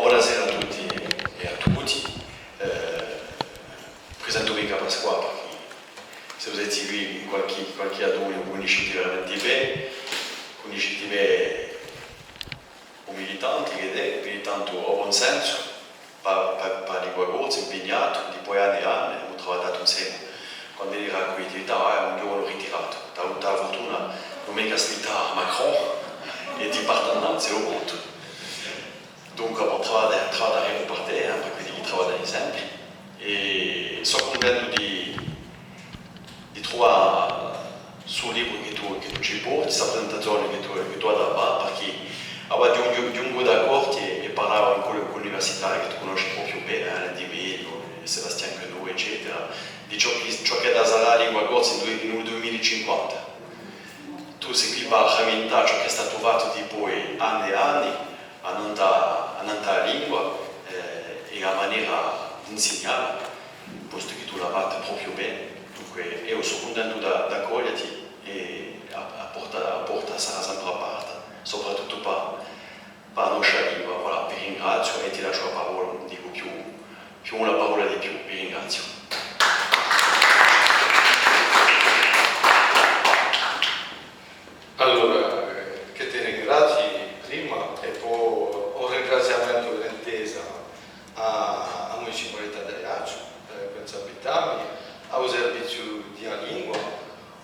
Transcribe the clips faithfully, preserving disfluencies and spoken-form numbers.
Bonasera à tutti è à tutti. Eh, presentu micca Pasquà, perchè s'è vo site quì, qualchì, qualchì di voi u cunniscite veramente bè, cunniscite bè u militante ch'ellu hè, u militante à bon sensu, pà, pà, pà a lingua corsa, impegnatu, dipoi anni è anni, emu travagliatu inseme, quand'ellu era à a Cullettività, eh, un ghjovanu ritiratu. T'aghju avutu a furtuna, ùn m'hè micca aspittatu Macron, è di parte innanzi à u votu. Dunque, bon, travaglia-, travagliaremu per tè, eh, per quelli chì travaglianu sempre. È sò cuntentu di, di truvà stu libru chì tù, chì tù ci porti, sta presentazione chì tù, chì tù hai da fà, perchè avà ghjungu, ghjungu da Corti è, è parlavu incù, incù l'universitariu chì tù cunnosci propiu bè, eh, Alain Di Meglio, è Sébastien Quenot, eccetera, di ciò chì, ciò ch'edda sarà a lingua corsa in dui, in u dui mila è cinquanta. Tù sì quì pà ramintà ciò chì hè statu fattu dipoi anni è anni, annant'à, annant'à a lingua, eh, è a manera d'insignà, postu chì tù l'hai fatta propiu bè. Dunque, eiu sò cuntentu da, d'accoglieti è a, a porta, a porta sarà sempre aperta, soprattuttu pà, pà a nostra lingua. Voilà, vi ringraziu è ti lasciu a parolla, ùn dicu più, più una parolla di più, vi ringraziu. Allora, eh, chì ti ringraziu prima, è po un ringraziamentu per l'intesa à, à a Municipalità d'Aiacciu, eh, per sapitami, à u serviziu di a lingua,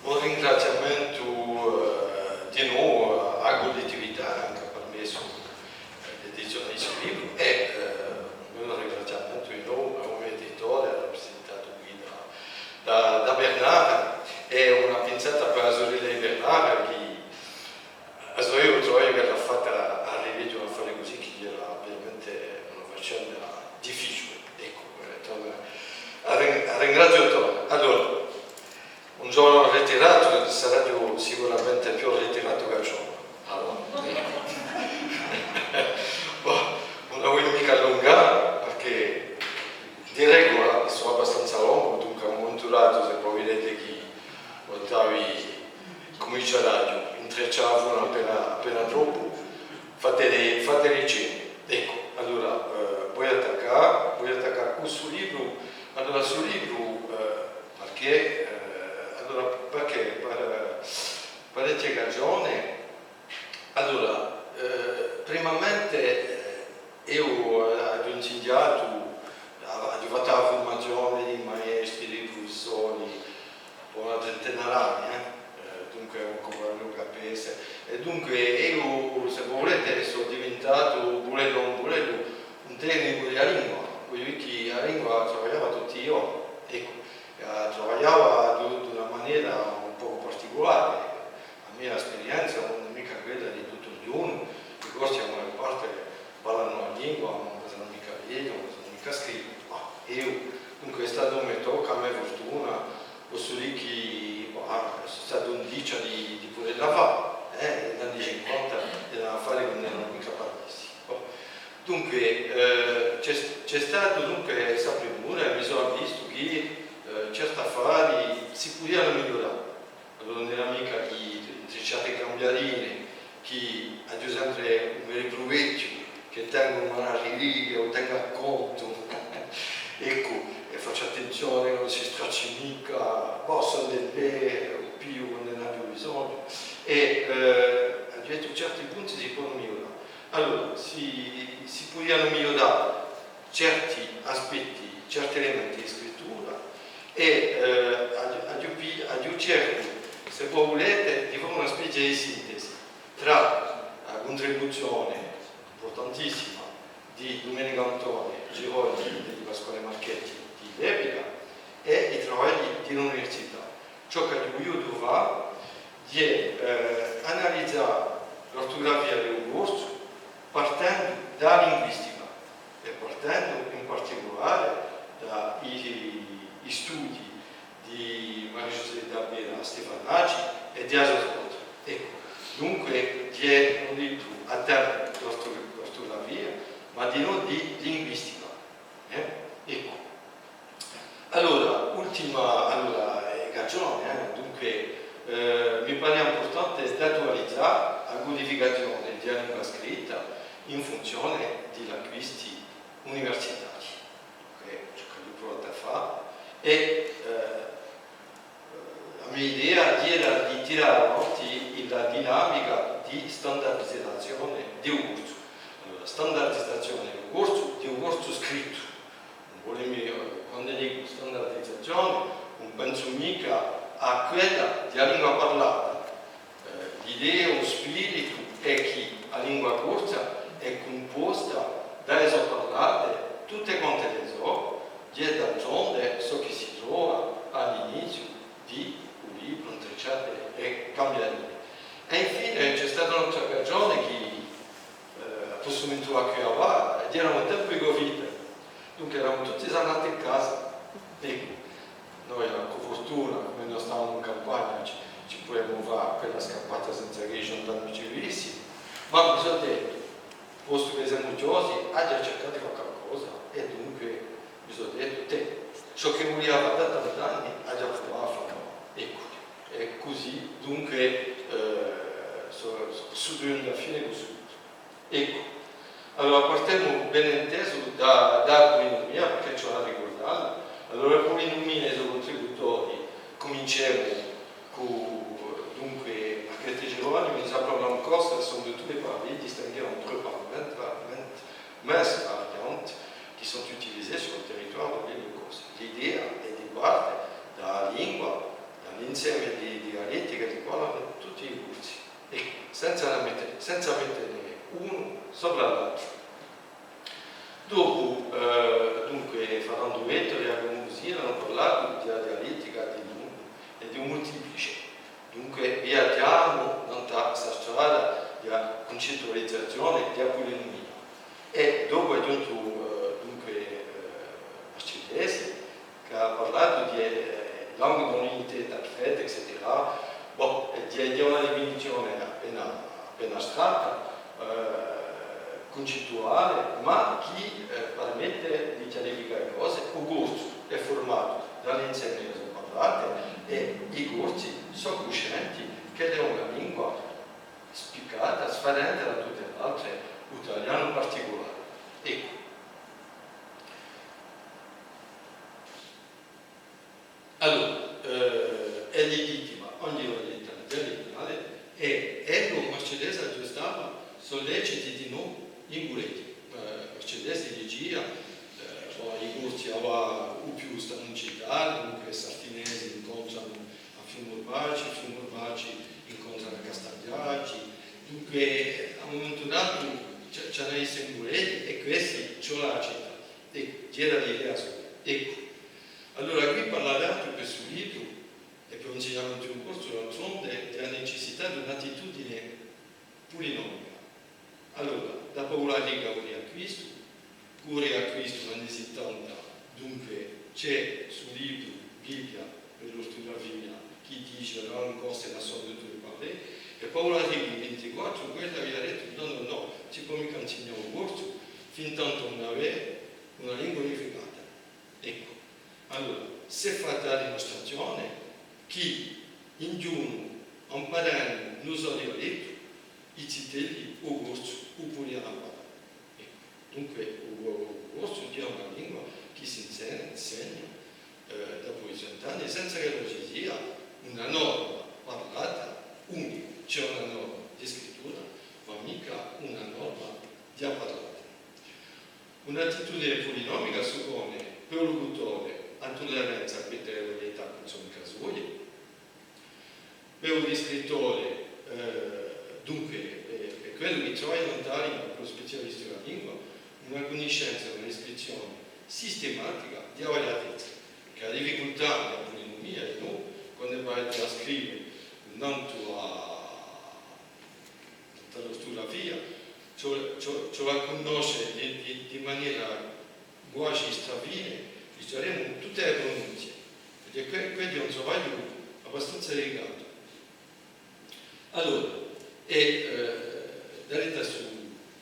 un ringraziamentu, eh, di novu à a Cullettività, chì hà permessu, eh, l'edizione di stu libru, è, eh, un ringraziamentu di novu à u mo editore, raprisentatu quì da, da, da Bernard, è una pinzata per a surella di Bernard, chì, a so, eiu trovu ch'ella hà fattu à rileghje un affare cusì chì era veramente una faccenda difficiule. Eccu, eh, torna, a rin-, a ringraziu torna. Allora, un ghjornu ritiratu, saraghju sicuramente più ritiratu chè Ghjornu. Allora, bon, ùn la vogliu micca allungà, perchè di regula sò abbastanza longu, dunque à un mumentu datu, s'è vo videte chì vultavi cuminciaraghju, intrecciavu appena, appena troppu, fateli, fateli cennu. Eccu, allora, eh, vogliu attaccà, vogliu attaccà cù stu libru. Allora, stu libru, eh, perchè, eh, allora, perchè? Per, per parechje ragione. Allora, eh, primamente, eh, eiu, eh, aghju insignatu, aghju fattu a furmazione di maestri, di prufissori, pò una trintena d'anni, eh. Eh, dunque, ùn comprendu chè pese. È dunque, eiu, s'è vo vulete, sò diventatu, vulellu o ùn vulellu, un tecnicu di a lingua. Vogliu dì chì a lingua a travagliava tutti i ghjorni. Eccu, a travagliava d'u-, d'una manera un pocu particulare. A mo sperienza ùn hè micca quella di tuttu ognunu, i Corsi, a maiò parte, parlanu a lingua, ma ùn a sanu micca leghje, ùn a sanu micca scrive. Ma eiu, dunque, hè statu un metodu, a mo furtuna, possu dì chì, bah, sò statu in dicia di, di pudella fà, eh, in l'anni cinquanta era un affare chì ùn eranu micca permessi. Bon. Dunque, eh, ci hè, ci hè statu, dunque, sta primura è mi sò avvistu chì, eh, certi affari si pudianu migliurà. Allora, ùn era micca chì, chì certe cambiarine, chì aghju sempre un me libru vechju, chì tengu in una reliquia, u tengu à contu. Eccu, è facciu attenzione chì ùn si stracci micca, possu andà, u pigliu quandu n'aghju bisognu. È, eh, aghju dettu, certi punti si ponu migliurà. Allora, si, si pudianu migliurà certi aspetti, certi elementi di scrittura, è, eh, aghju, aghju pi-, aghju cercu, s'è vo vulete, di fà una spezia di sintesi trà a cuntribuzione impurtantissima di Dumenicu Antone Giroldi è di Pasquale Marchetti di l'epica è i travagli di l'università. Ciò ch'aghju vulutu fà hè, eh, analizà l'ortugrafia di u corsu partendu da a linguistica è partendu in particulare da i, i studii di Maria José D'Abela Stefanacci è di a so sorella. Eccu, dunque, hè un libru à tempu d'ortu-, d'ortugrafia, ma dinò di linguistica. Eh? Eccu. Allora, ultima, allora, eh, ragione, eh, dunque, eh, mi pare impurtante d'attualizà a cudificazione di a lingua scritta in funzione di l'acquisti universitarii, chì hè ciò ch'aghju pruvatu à fà, è, eh, a me idea era di tirà avanti la dinamica di standardizazione di u corsu. Allora, standardizazione di u corsu, di u corsu scrittu. Ùn vulemu, eh, quandu dicu standardizazione, ùn pensu micca à quella di a lingua parlata. Eh, l'idea, u spiritu hè chì a lingua corsa hè cumposta da e so parlate, tutte quante e so, ghjè d'altronde ciò chì si trova à l'iniziu di u libru, intricciate è cambiate. È infine ci hè stata un'altra ragione chì, eh, possu mintuvà quì avà, ed eramu in tempu di Covid, dunque eramu tutti sarrati in casa. Eccu, noi, per furtuna, cum'è no stavamu in campagna, ci, ci pudemu fà quella scappata senza chì i gendarmi ci vidissinu, ma mi sò dettu, postu chì semu chjosi, aghju da circà di fà qualcosa, è dunque mi sò dettu, tè, ciò chì vulia fà da tant'anni, aghju da pruvà à fà. Eccu, è cusì, dunque, eh, sò, sò, sò ghjuntu à a fine cusì. Eccu. Allora, partemu, ben intesu, da, da a pulinumia, perchè ci hè da ricurdalla. Allora, a pulinumia è i so cuntributori, cuminciemu cù, dunque, Margherita Geronimi, nous appelons en langue corse l'ensemble de tous les parlers distingués en deux parlements, parlements, minces variantes, qui sont utilisés sur le territoire de l'île de Corse. L'idea hè di parte da a lingua, da l'inseme di, di dialetti chì parlanu tutti i Corsi. Eccu, senza mette, senza mettene unu sopra l'altru. Dopu, eh, dunque, Fernandu Vettori è a Gambusina anu parlatu di a dialettica di l'unu è di u multiplice. Dunque, viaghjamu nant'à sta strada di a cuncettualizazione di a pulinumia. È dopu hè ghjuntu, eh, dunque, eh, Marcellesi, chì hà parlatu di, eh, langue dont l'unité est parfaite, et cetera. Bon, è di, di una definizione appena, appena astratta, eh, cuncettuale, ma chì, eh, permette di chjarificà e cose. U corsu hè furmatu da l'inseme di e so parlate è i Corsi sò cuscenti ch'ella hè una lingua spiccata, sfarente da tutte l'altre, u talianu in particulare. Eccu. Allora, eh, hè legittima ogni varietà dialettale è, è Marcellesi aghjustava, sò leciti dinò i muletti. Eh, Marcellesi dicia, eh, bon, i Corsi avà u più stanu in cità, dunque i Sartinesi incontranu à Fiumurbaci, i Fiumurbaci incontranu à Castabiaci, dunque à un mumentu datu ci, ci anu à esse i muletti è quessi ci vole à accettà. Eccu, era l'idea soia. Eccu. Allora, quì parla tantu questu libru, è per l'insignamentu di u corsu, d'altronde, di a necessità d'un'attitudine pulinomica. Allora, da Paula Righi à u Riacquistu, cù u Riacquistu, l'anni sittanta, dunque, ci hè stu libru, Bibbia per l'ortugrafia, chì dice, la langue corse est l'ensemble de tous les parlers, è Paula Righi, in vintiquattru, quella avia dettu, nò, nò, nò, ùn si pò micca insignà u corsu, fin tantu ùn avè una lingua unificata. Eccu. Allora, s'hè fatta a dimostrazione chì in ghjunghju, amparendu in u so dialettu, i zitelli u corsu u pudianu amparà. Eccu. Dunque, u, u corsu hè una lingua chì s'inse-, insegna, eh, dapoi cent'anni, senza ch'ellu ci sia una norma parlata unica. Ci hè una norma di scrittura, ma micca una norma di a parlata. Un'attitudine pulinomica suppone, per u lucutore, a tulleranza à queste varietà chì ùn sò micca soie, per u scrittore, eh, dunque, eh, per quellu chì travaglia in Italia, per u specialistu di a lingua, una cunniscenza, una discrizzione sistematica di a variatezza, chì a difficultà di a pulinomia hè, nò, quandu parlemu à scrive, tantu à, tantu à l'ortugrafia, ci vole, ci vole, ci vole à cunnosce di, di, di manera guasi strafine, dicemu, tutte e prununzie. Perchè que-, quessu hè un travagliu abbastanza delicatu. Allora, è, eh, daretu à stu,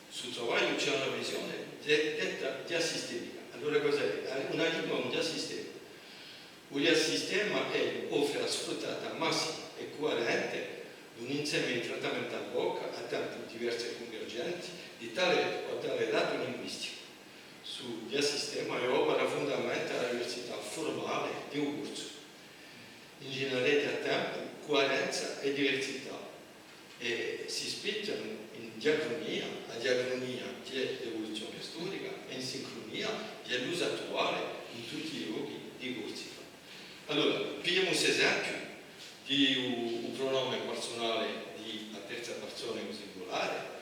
stu travagliu ci hè una visione de-, detta diasistemica. Allora cos'hè? Una lingua hè un diasistema. U diasistema hè offre a sfruttata massima è cuarente d'un inseme di trattamente à bocca, à tempu diversi è cunvergenti, di tale o tale datu linguisticu. Stu diasistema hè opera fundamentale di a diversità furmale di u corsu. Inginerete à tempu cuarenza è diversità, è si spechjanu in diacrunia, a diacrunia hè l'evoluzione storica, è in sincrunia hè l'usu attuale in tutti i lochi di Corsica. Allora, pigliemu st'esempiu di u, u pronome parsunale di a terza parsona di u singulare.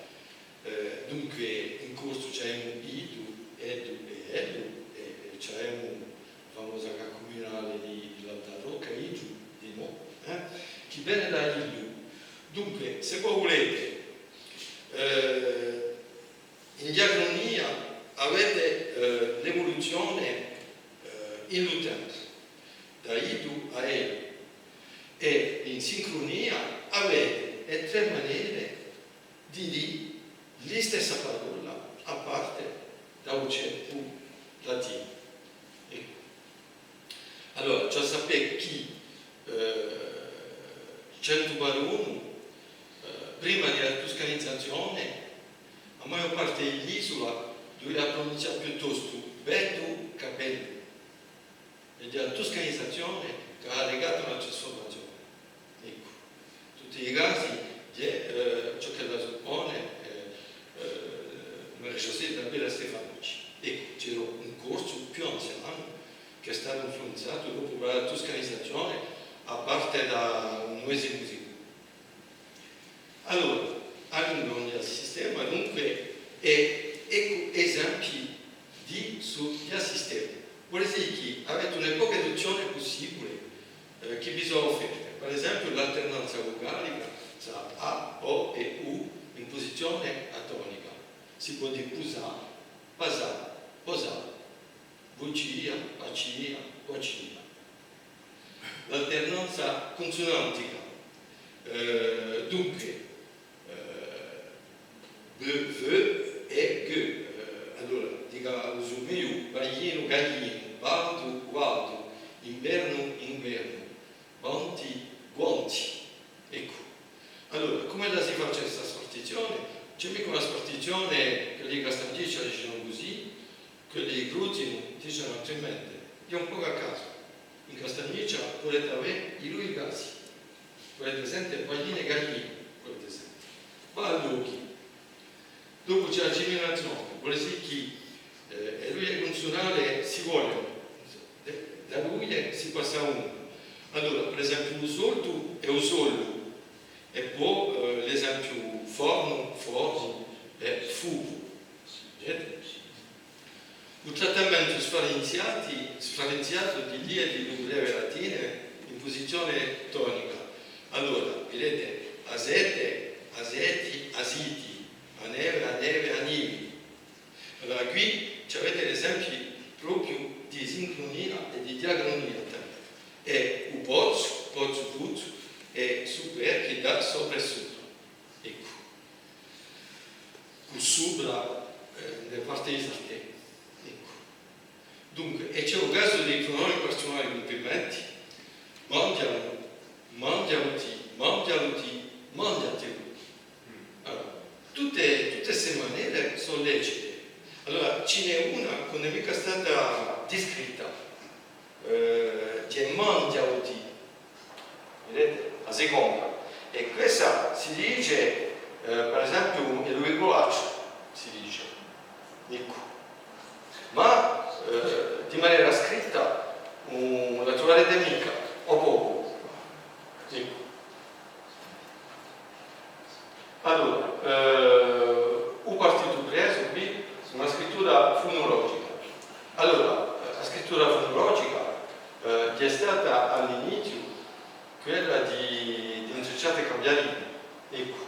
Eh, dunque, in corsu ci avemu iddu, eddu è ellu, è, è ci avemu a famosa cacuminale di, di l'Alta Rocca, iddu, di novu, eh, chì vene da illu. Dunque, s'è vo vulete, eh, in diacrunia avete, eh, l'evoluzione, eh, in lu tempu, da iddu à ellu, è in sincrunia avete e trè manere di dì listessa parolla à parte da u ceppu latinu. Eccu. Allora, ci hè da sapè chì, eh, centu baronu, eh, prima di a tuscanizazione, a maiò parte di l'isula duvianu prununzià piuttostu beddu cà bellu. È hè a tuscanizazione chì hà arrecatu una trasfurmazione. Eccu, in tutti i casi, hè, eh, ciò ch'ella suppone, eh, eh, Maria José Isabella Stefanucci. Eccu, c'era un corsu più anzianu chì hè statu influenzatu dopu per a tuscanizazione à parte da u nuvesimu seculu. Allora, avemu un sistema, dunque, è eccu esempii di stu sistema. Vole dì chì avete una poca d'opzione pussibule, eh, chì vi sò offerte. Per esempiu, l'alternanza vucalica trà A, O è U in pusizione atonica. Si pò dì pusà, pasà, posà. Vucia, pacia, pocia. L'alternanza cunsunantica, eh, dunque, eh, B, V è G. Eh, allora, dicu u so meiu, baghjinu, gaghjinu, baldu, gualdu, invernu, inguernu, banti, guanti. Eccu. Allora, cumu ella si face sta spartizione? Ci hè micca una spartizione chì quelli di Castagniccia dicenu cusì, quelli di Cruzinu dicenu altrimenti. Hè un pocu à casu. In Castagniccia pudete avè i dui casi. Pudete sente baghjinu è gaghjinu, pudete sente. Ma à lochi. Dopu ci hè a geminazione, vole dì chì, eh, e duie cunsunale si voglianu, da duie si passa à una. Allora, per esempiu, u soldu hè u sollu, è po, eh, l'esempiu fornu, fornu, è fucu. Vedete? U trattamentu sfarenziati, sfarenziatu di l'ie di u breve latinu in pusizione tonica. Allora, videte, asete, aseti, asiti, a neve, a neve, a nivi. Allora, quì ci avete l'esempiu propiu di sincrunia è di diacrunia, è u pozzu, pozzu, puzzu, è super chì dà sopra è supra. Eccu. Cù supra, eh, ne parte di Sartè. Eccu. Dunque, è ci hè u casu di i prunomi parsunali cumprimenti, manghjamu, manghjamuti, manghjaluti, manghjatilu. Allora, tutte, tutte ste manere sò lecite. Allora, ci n'hè una chì ùn hè micca stata discritta, eh, chì hè manghjauti. Videte? A seconda. È questa si dice, eh, per esempiu, in lu virgulacciu, si dice. Eccu. Ma, eh, di manera scritta, ùn la truvarete micca, o pocu. Eccu. Allora, eh, u partitu presu quì, una scrittura funulogica. Allora, eh, a scrittura funulogica, eh, hè stata à l'iniziu quella di, di un successo cambiarino. Eccu.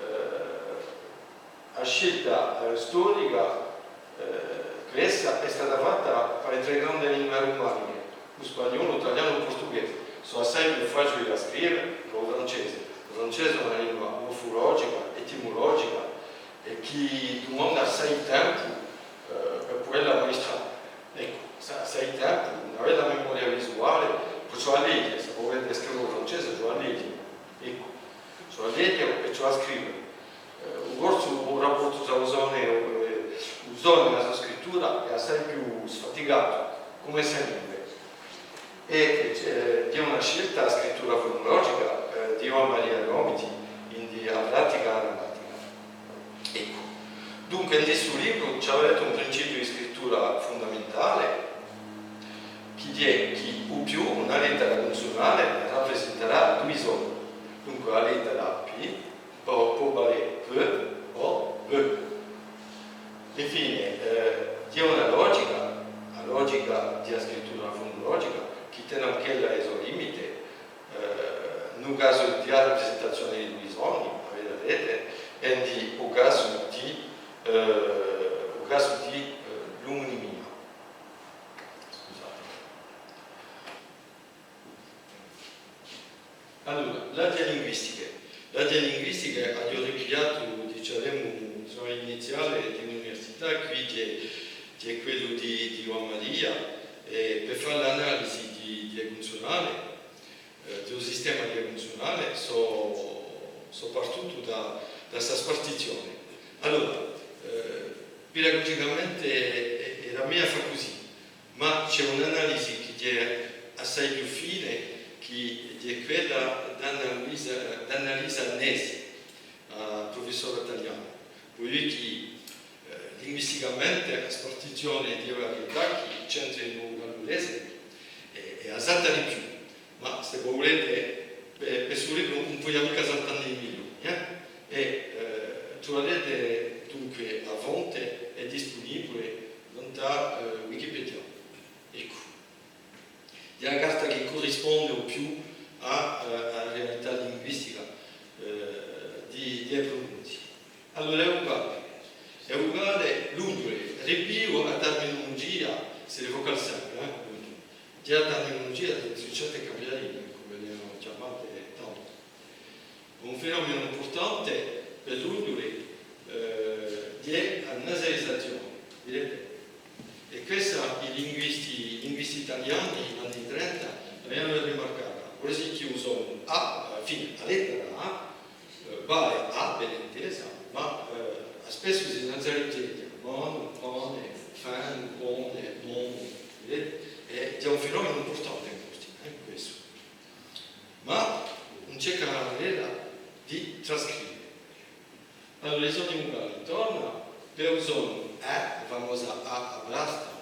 Eh, a scelta, eh, storica, eh, questa hè stata fatta per e trè grandi lingue rumaniche, u spagnolu, u talianu, u purtughese. Sò assai più facili da scrive chè u francese. U francese hè una lingua morfulogica, etimulogica, è chì dumanda assai tempu, eh, per pudella ammaestrà. Eccu, assai, assai tempu, una bella memoria visuale, perciò a leghje, s'è vo vulete scrive u francese, ci vole à leghje. Eccu. Insomma, a so scrittura hè assai più sfatigata, cum'è sempri. È, eh, hè una scelta a scrittura fonulogica, eh, di Ghjuvan Maria Gomiti, in di a pratica grammatica. Eccu. Dunque, in stu libru ci avete un principiu di scrittura fundamentale, chì hè chì u più una lettera cunsunale raprisintarà dui soni. Dunque, a lettera P pò, pò valè P o V. Infine, eh, hè una logica, a logica di a scrittura fonulogica, chì tene anch'ella i so limiti, eh, in u casu di a raprisintazione di dui soni, a vidarete, è in di u casu di, eh, u casu di, eh, l'omonimia. Scusate. Allora, l'aghje linguistiche. L'aghje linguistiche, aghju ripigliatu, dicemu, i so iniziali di l'università, quì hè, hè quellu di, di Ghjuvan Maria, è per fà l'analisi di, di e cunsunali, eh, di u sistema di e cunsunali, sò, sò partutu da, da sta spartizione. Allora, eh, pedagogicamente, eh, eh, a mia fà cusì. Ma ci hè un'analisi chì hè assai più fine, chì hè quella d'Anna Luisa, d'Anna Luisa Annesi, a prufissora taliana. Voi dì chì, eh, linguisticamente a spartizione di e varietà chì c'entra in u gallurese hè, hè asatta di più. Ma s'è vo vulete, per, per stu libru ùn pudia micca saltà ne megliu, eh? È, eh, truvarete dunque a fonte hè dispunibule nant'à, eh, Wikipedia. Eccu. Hè a carta chì currisponde u più à, eh, à a realità linguistica, eh, di, di e prununzii. Allora, hè uguale, hè uguale l'unghjule, ripigliu a terminunugia, c'est le vocal simple, eh, l'unghjule. Ghjè a terminunugia di e succette cambiarine, cum'è l'anu chjamate tandu. Un fenomenu impurtante per l'unghjule, eh, ghjè a nasalizazione, videte? È quessa i linguisti, i linguisti taliani, in l'anni trenta, l'anu rimarcata. Vole dì chì u sonu A, infine, a lettera A, eh, vale A, ben intesa, ma, eh, spessu si nasalizeghja manu, pane, fanu, pone, monu, videte? È ghjè un fenomenu impurtante in Corsica, eh, quessu. Ma ùn ci hè chè a manera di trascrive. Allora, i soni vucali, torna, per u sonu A, a famosa A aperta,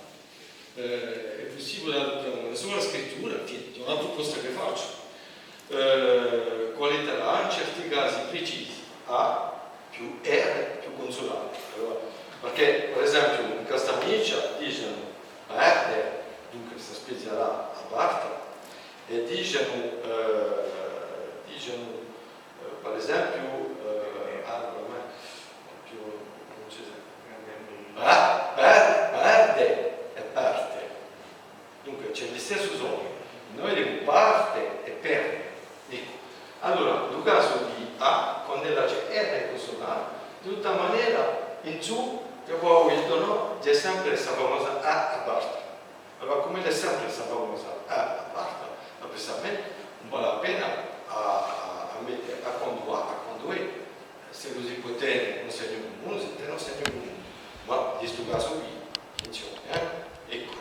eh, hè pussibule aduprà una sola scrittura, infine, hè una pruposta chì facciu, eh, cù a lettera A, in certi casi precisi, A più R più cunsunale. Allora, perchè, per esempiu, in Castagniccia dicenu verde, dunque sta spezia là aperta, è dicenu, eh, dicenu, eh, per esempiu, eh, ah, ormai, più, ùn ci sò, eh, ver-, verde è parte. Dunque, ci hè listessu sonu. Noi dimu parte è perde. Eccu. Allora, in u casu di A, quand'ella ci hè R cunsunale, di tutta manera, in sù, chì vo vulete o nò, ci hè sempre sta famosa A aperta. Allora, cum'ella hè sempre sta famosa A aperta, ma per mè ùn vale a pena à, à, à mette à quandu A, à quandu E. S'ellu si pò tene un segnu cumunu, si tene un segnu cumunu. Ma in stu casu quì, attenzione, eh? Eccu.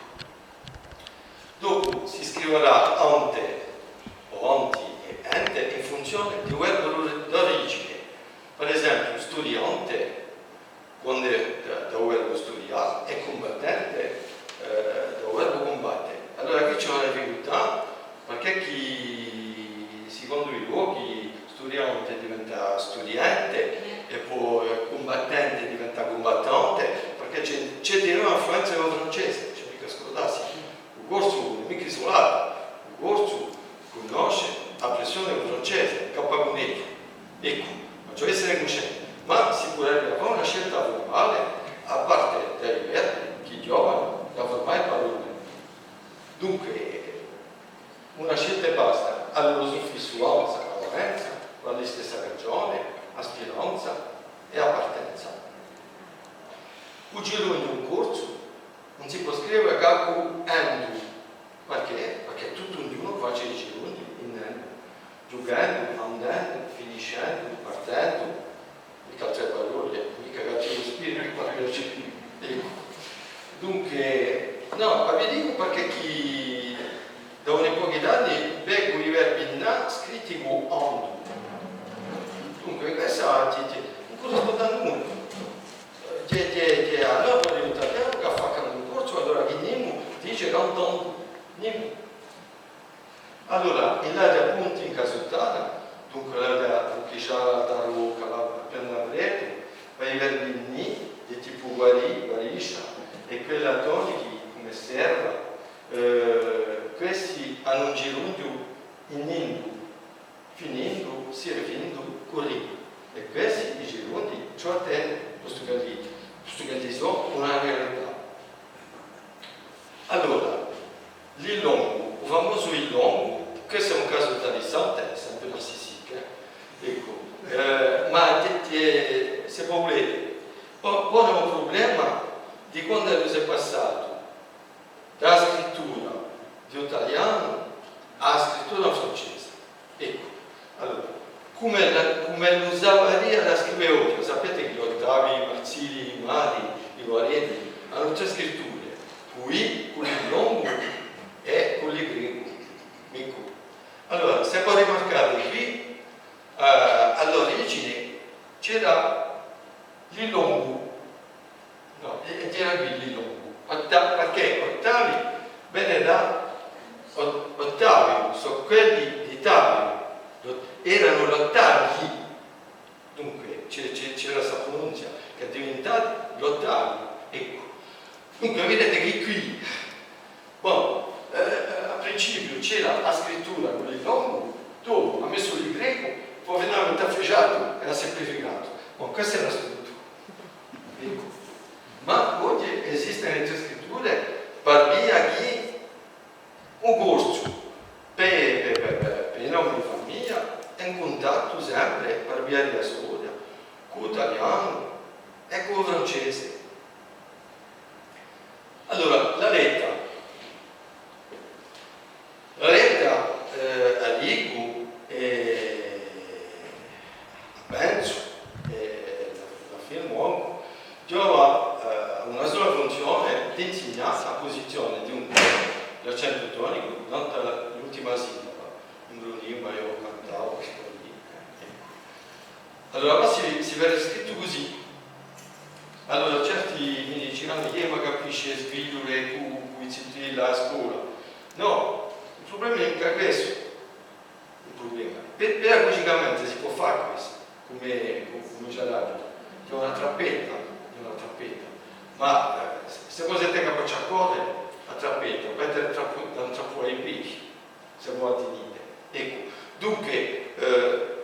Dopu si scriverà ante o anti è ente in funzione di u verbu d'ori-, d'origine. Per esempiu, studiante, quand'hè da, da u verbu studià, è cumbattente, eh, da u verbu cumbatte. Allora quì ci hè una difficultà, perchè chì, sicondu i lochi, studiante diventa studiente, è po, eh, cumbattente diventa cumbattante, perchè ci hè, ci hè dinò un'influenza di u francese, ùn ci hè micca à scurdassi. U corsu ùn hè micca isulatu, u corsu cunnosce a pressione di u francese, cappà cun ellu. Eccu, ma ci hè da esse cuscenti. Ma si puderebbe fà una scelta furmale, à parte di i verbi chì ghjovanu da furmà e parolle. Dunque, una scelta è basta, allora u suffissu anza o enza, per a listessa ragione, a spiranza è a partenza. U gerundiu in corsu ùn si pò scrive chè cù endu, perchè? Perchè tuttu ognunu face i gerundii in endu, ghjuchendu, andendu, finiscendu, partendu, è chì altre parolle, micca cattivu spiritu, parchì eccu, Eh, nò, ma vi dicu perchè chì da un pocu d'anni vecu i verbi nà scritti cù andu. Dunque, quessa, ùn currisponde à nulla. Ci hè, ci hè, ci hè a norma di u talianu chì face cù u corsu, allora chì nimu dice cantando. Nimu. Allora, in l'area appuntu in Casuttana, dunque l'area Rucchiciata, Rocca, Calabria, Piana d'Apretu, i verbi nì, di tipu guarì, guariscia, è quelli tonichi, cum'è serva, eh, questi anu un girundiu in indu, finindu, sirvindu, currindu. È questi i girundii ci a tene, postu ch'elli, postu ch'elli sò una realità. Allora, l'illongu, u famosu illongu, questu hè un casu interessante, hè sempre narcisicu, eh? Eccu, eh, ma ti, ti, s'è vo vulete, po-, pone un prublema di quandu ellu s'hè passatu da a scrittura di u talianu à a scrittura francese. Eccu, allora, cum'ella, cum'ellu s'avaria da scrive oghje, sapete chì l'ottavi, i marsili, i mari, i guaredi, anu trè scritture, cù i, cù l'illongu è cù l'iggrecu. Eccu. Allora, s'è vo rimarcate quì, eh, à l'origine c'era l'illongu. Nò, è, è era quì l'illongu. Otta-, perchè ottavi vene da Ot-, Ottaviu, sò quelli d'Ottaviu, l'ot-, eranu l'Ottavi. Dunque, c'è, c'è, c'era sta pronunzia chì hè diventata l'Ottavi. Eccu. Dunque, videte chì quì, bon, eh, à principiu c'era a scrittura cù l'illongu, dopu hà messu l'iggrecu, po finalmente hà fisciatu è hà simplificatu. Bon, questa hè a struttura. Eccu. Ma oghje esistenu e trè scritture, par via chì u corsu, per, per, per, per, per i nomi di famiglia, hè in cuntattu sempre, par via di a storia, cù u talianu è cù u francese. Allora, a letta. A letta, eh, a dicu, eh, a pensu, eh, a, a firmu ancu, ghjova, eh, una sola funzione d'insignà a pusizione di un, l'accentu tonicu, nant'à l'ultima sillaba, in Brunì, Maiò, Cantau, cusì. Allora, ma si, si vede scrittu cusì. Allora, certi mi dicenu, "Ah, ma chì capisce svigliule cù, cù i zitelli à a scola?" Nò, u prublema ùn hè micca questu. U prublema. Pe-, pedagogicamente si pò fà questu, cum'è, cum'è ci l'hà dettu. Ci hè una trappetta, ci hè una trappetta. Ma, eh, s'è, s'è vo site capaci à corre, a trappetta, vo pudete trappu-, trappu i pedi. S'è vo a tinite. Eccu. Dunque, eh,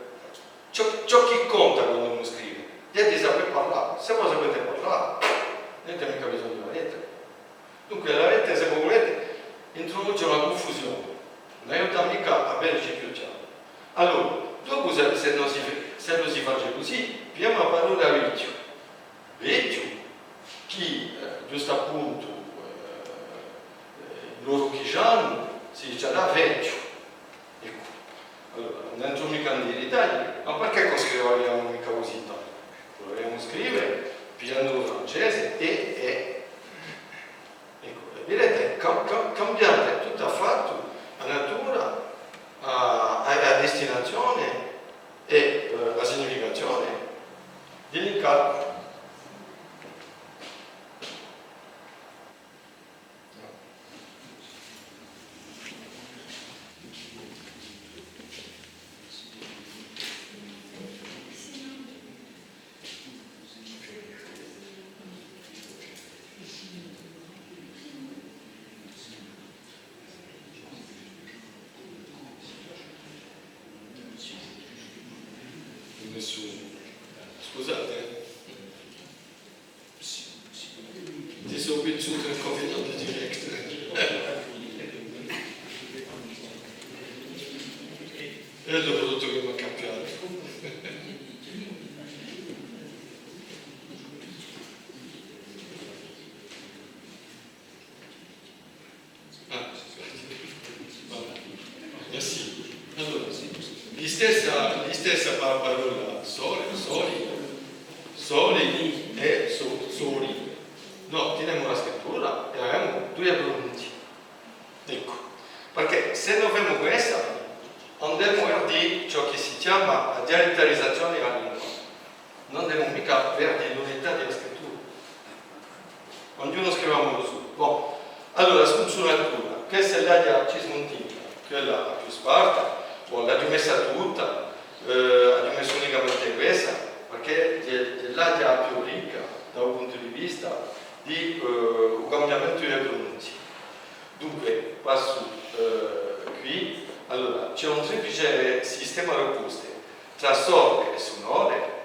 ciò, ciò chì conta quandu unu scrive, hè di sapè parlà. S'è vo sapete parlà, ùn avete micca bisognu di a letta. Dunque, a letta, s'è vo vulete, introduce una cunfusione. Ùn aiuta micca à vede ci più chjaru. Allora, dopu s'è, s'è ùn si, s'è ùn si face cusì, pigliemu a parolla vechju. Vechju, chì, eh, ghjustu appuntu, eh, eh, in u rucchicianu si dice da vechju. Eccu. Allora, ùn entru micca in i dettagli, ma perchè ùn scrivemu micca cusì tandu? Vulemu scrive, pigliendu u francese, è, è, eccu, è videte, cam-, cam-, cambiate tuttu affattu a natura, a, a, a destinazione è, eh, a significazione di l'incalcu. Nessuno. Scusate, eh. Sì, sì. Ti sò piaciuto il covenante diretto. È il prodotto chì m'hà cambiatu. Ah, merci. Allora, listessa, listessa pa-, parolla soli, soli, soli è so-, soli. Nò, tinemu a scrittura è a È ciò chì si chjama a dialettarizazione di a lingua. Ùn emu micca à perde l'unità di a scrittura. Ognunu scrive à modu suo. Bon, allora, a cunsunatura, questa hè l'aghja cismuntina, quella a più sparta, bon, l'aghju messa tutta, eh, aghju messu unicamente questa, perchè hè, hè l'aghja più ricca da u puntu di vista di, eh, u cambiamentu di e prununzie. Dunque, passu, eh, quì. Allora, ci hè un triplice sistema d'opposte, trà sorde è sunore.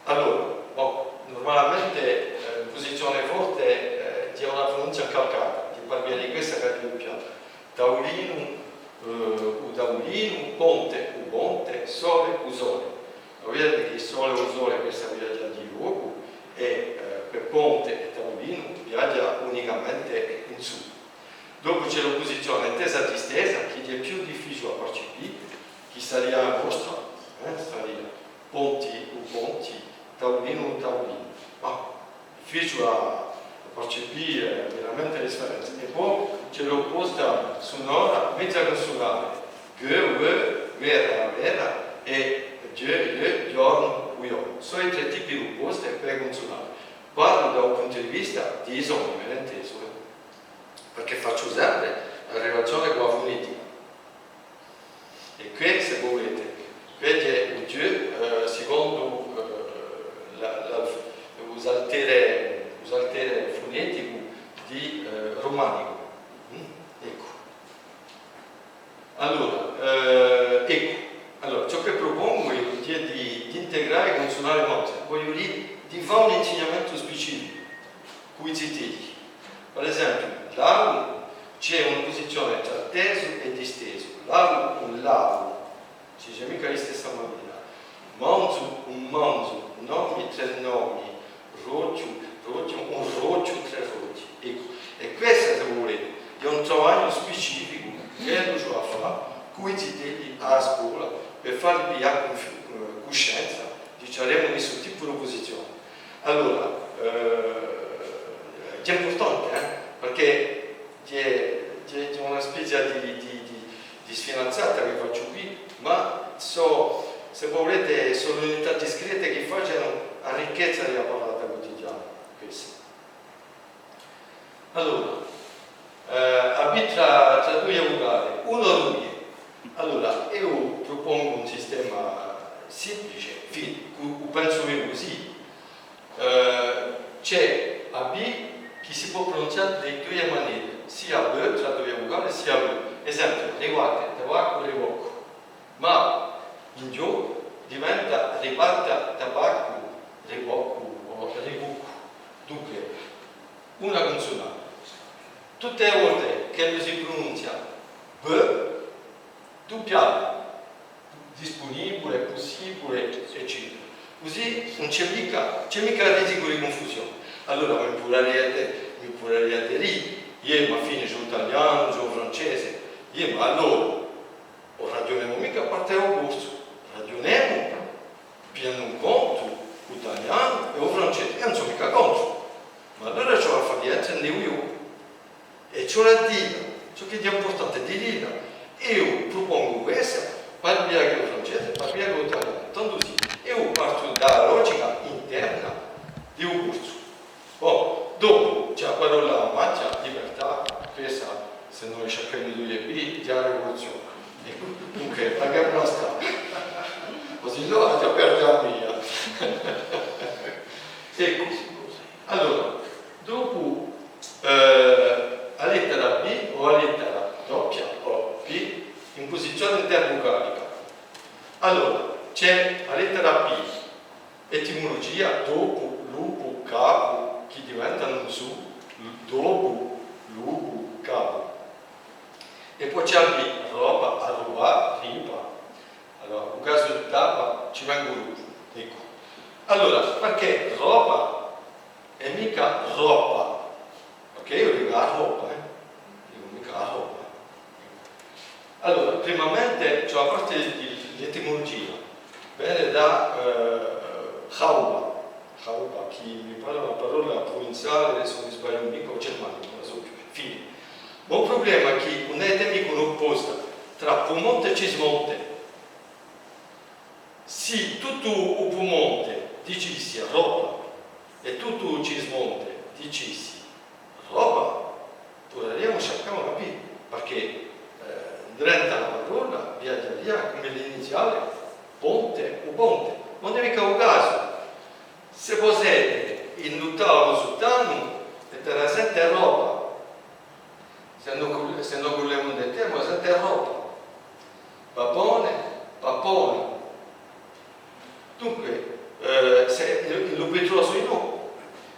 Allora, bon, nurmalamente, eh, in pusizione forte, eh, ci hè una prununzia incalcata, chì par via di quessa chì hè doppia. Taulinu, eh, u taulinu, ponte, u ponte, sole, u sole. Vo vidite chì sole, u sole, quessa viaghja di locu, è, eh, per ponte è taulinu viaghja unicamente in sù. Dopu ci hè l'oppusizione intesa distesa, chì hè più difficiule à parcipì, chì saria a nostra, eh, saria ponti u ponti, taulinu u taulinu. Ma difficiule à, à parcipì, eh, veramente a differenza. È po ci hè l'opposta sunora, meza cunsunale, ghe, ve, vera, vera, è ghje, ghje, ghjornu, u ghjornu. Sò i trè tipi d'opposte per cunsunale. Parlu da u puntu di vista di i soni, m'avete intesu, eh? Perchè facciu sempre a relazione cù a funetica. È què, s'è vulete, què hè u ghjè, eh, sicondu, eh, la, la, u saltere, u saltere funeticu di, eh, rumanicu. Mm? Eccu. Allora, eh, eccu. Allora, ciò chì prupongu eiu hè di, d'integrà e cunsunale manze, vogliu dì, di fà un insignamentu specificu cù i zitelli. Per esempiu, lau, ci hè una pusizione trà tesu è distesu. Lau, un lau, si dice micca di stessa manera. Manzu, un manzu, nomi, trè nomi, rochju, rochju, un rochju, trè rochji. Eccu, è quessa, s'è vulete, hè un travagliu specificu chì emu da fà cù i zitelli à a scola per falli piglià cunf-, eh, cuscenza di ciò chì emu messu tipu d'oppusizione. Allora, eh, hè impurtante, eh, perchè hè, hè, hè una spezia di, di, di, di sfinanzata chì facciu quì, ma sò, s'è vo vulete, sò l'unità discrete chì facenu a ricchezza di a parlata cutidiana, questa. Allora, eh, a B trà, trà duie vucale, unu o duie. Allora, eiu prupongu un sistema simplice, fin-, u, u pensu eiu cusì. Eh, ci hè a B chì si pò prununzià di duie manere, sia B trà duie vucale, sia V. Esempiu, rivate, tabaccu, rivoccu. Ma in ghjocu diventa ribatta, tabaccu, riboccu o ribuccu. Dunque, una cunsunale. Tutte e volte ch'ellu si prununzia B, duppiate, dispunibule, pussibule, eccetera. Cusì ùn ci hè micca, ci hè micca risicu di cunfusione. Allora mi pudariate, mi pudariate dì, iè, ma infine ci hè u talianu, ci hè u francese, iè, ma allora ùn ragiunemu micca à parte u corsu, ragiunemu pigliendu in contu u talianu è u francese, è ùn sò micca contru. Ma allora ci vole à fà di ghjente in u ghjocu. È ci vole à dilla, ciò chì hè impurtante hè di dilla. Eiu prupongu quessa, parlu ancu u francese, parlu ancu u talianu, tandu sì, eiu partu da a logica interna di u corsu. Bon, dopu ci hè a parolla machja, libertà, quessa, s'è no sciacchemu duie B, hè a rivoluzione. Eccu, dunque, a guerra sta. O sinnò, aghju da perde a mia. Eccu. Allora, dopu, eh, a lettera B o a lettera doppia o P in pusizione intervucalica. Allora, ci hè a lettera P, etimulugia, topu, lupu, capu, chì diventanu un su, topu, lupu, capu. È po ci hè a R, roba, arrubà, ripa. Allora, u casu di tapa, ci vengu dopu, eccu. Allora, perchè roba è micca roppa? Perchè eiu dicu a roppa, eh? Dicu micca a roppa. Allora, primamente, ci hè a parte di, di l'etimulugia, vene da, eh, hauba, hauba, chì mi pare una parolla pruvenzale, s'o ùn mi sbagliu micca, o germanica, ùn la sò più. Fine. Ma u prublema hè chì ùn avete micca un'opposta trà Pumonte è Cismonte. S'è no vulemu un terminu, sente roba. Pappone, pappone. Dunque, eh, s'è in, in lu pitrosu, nò.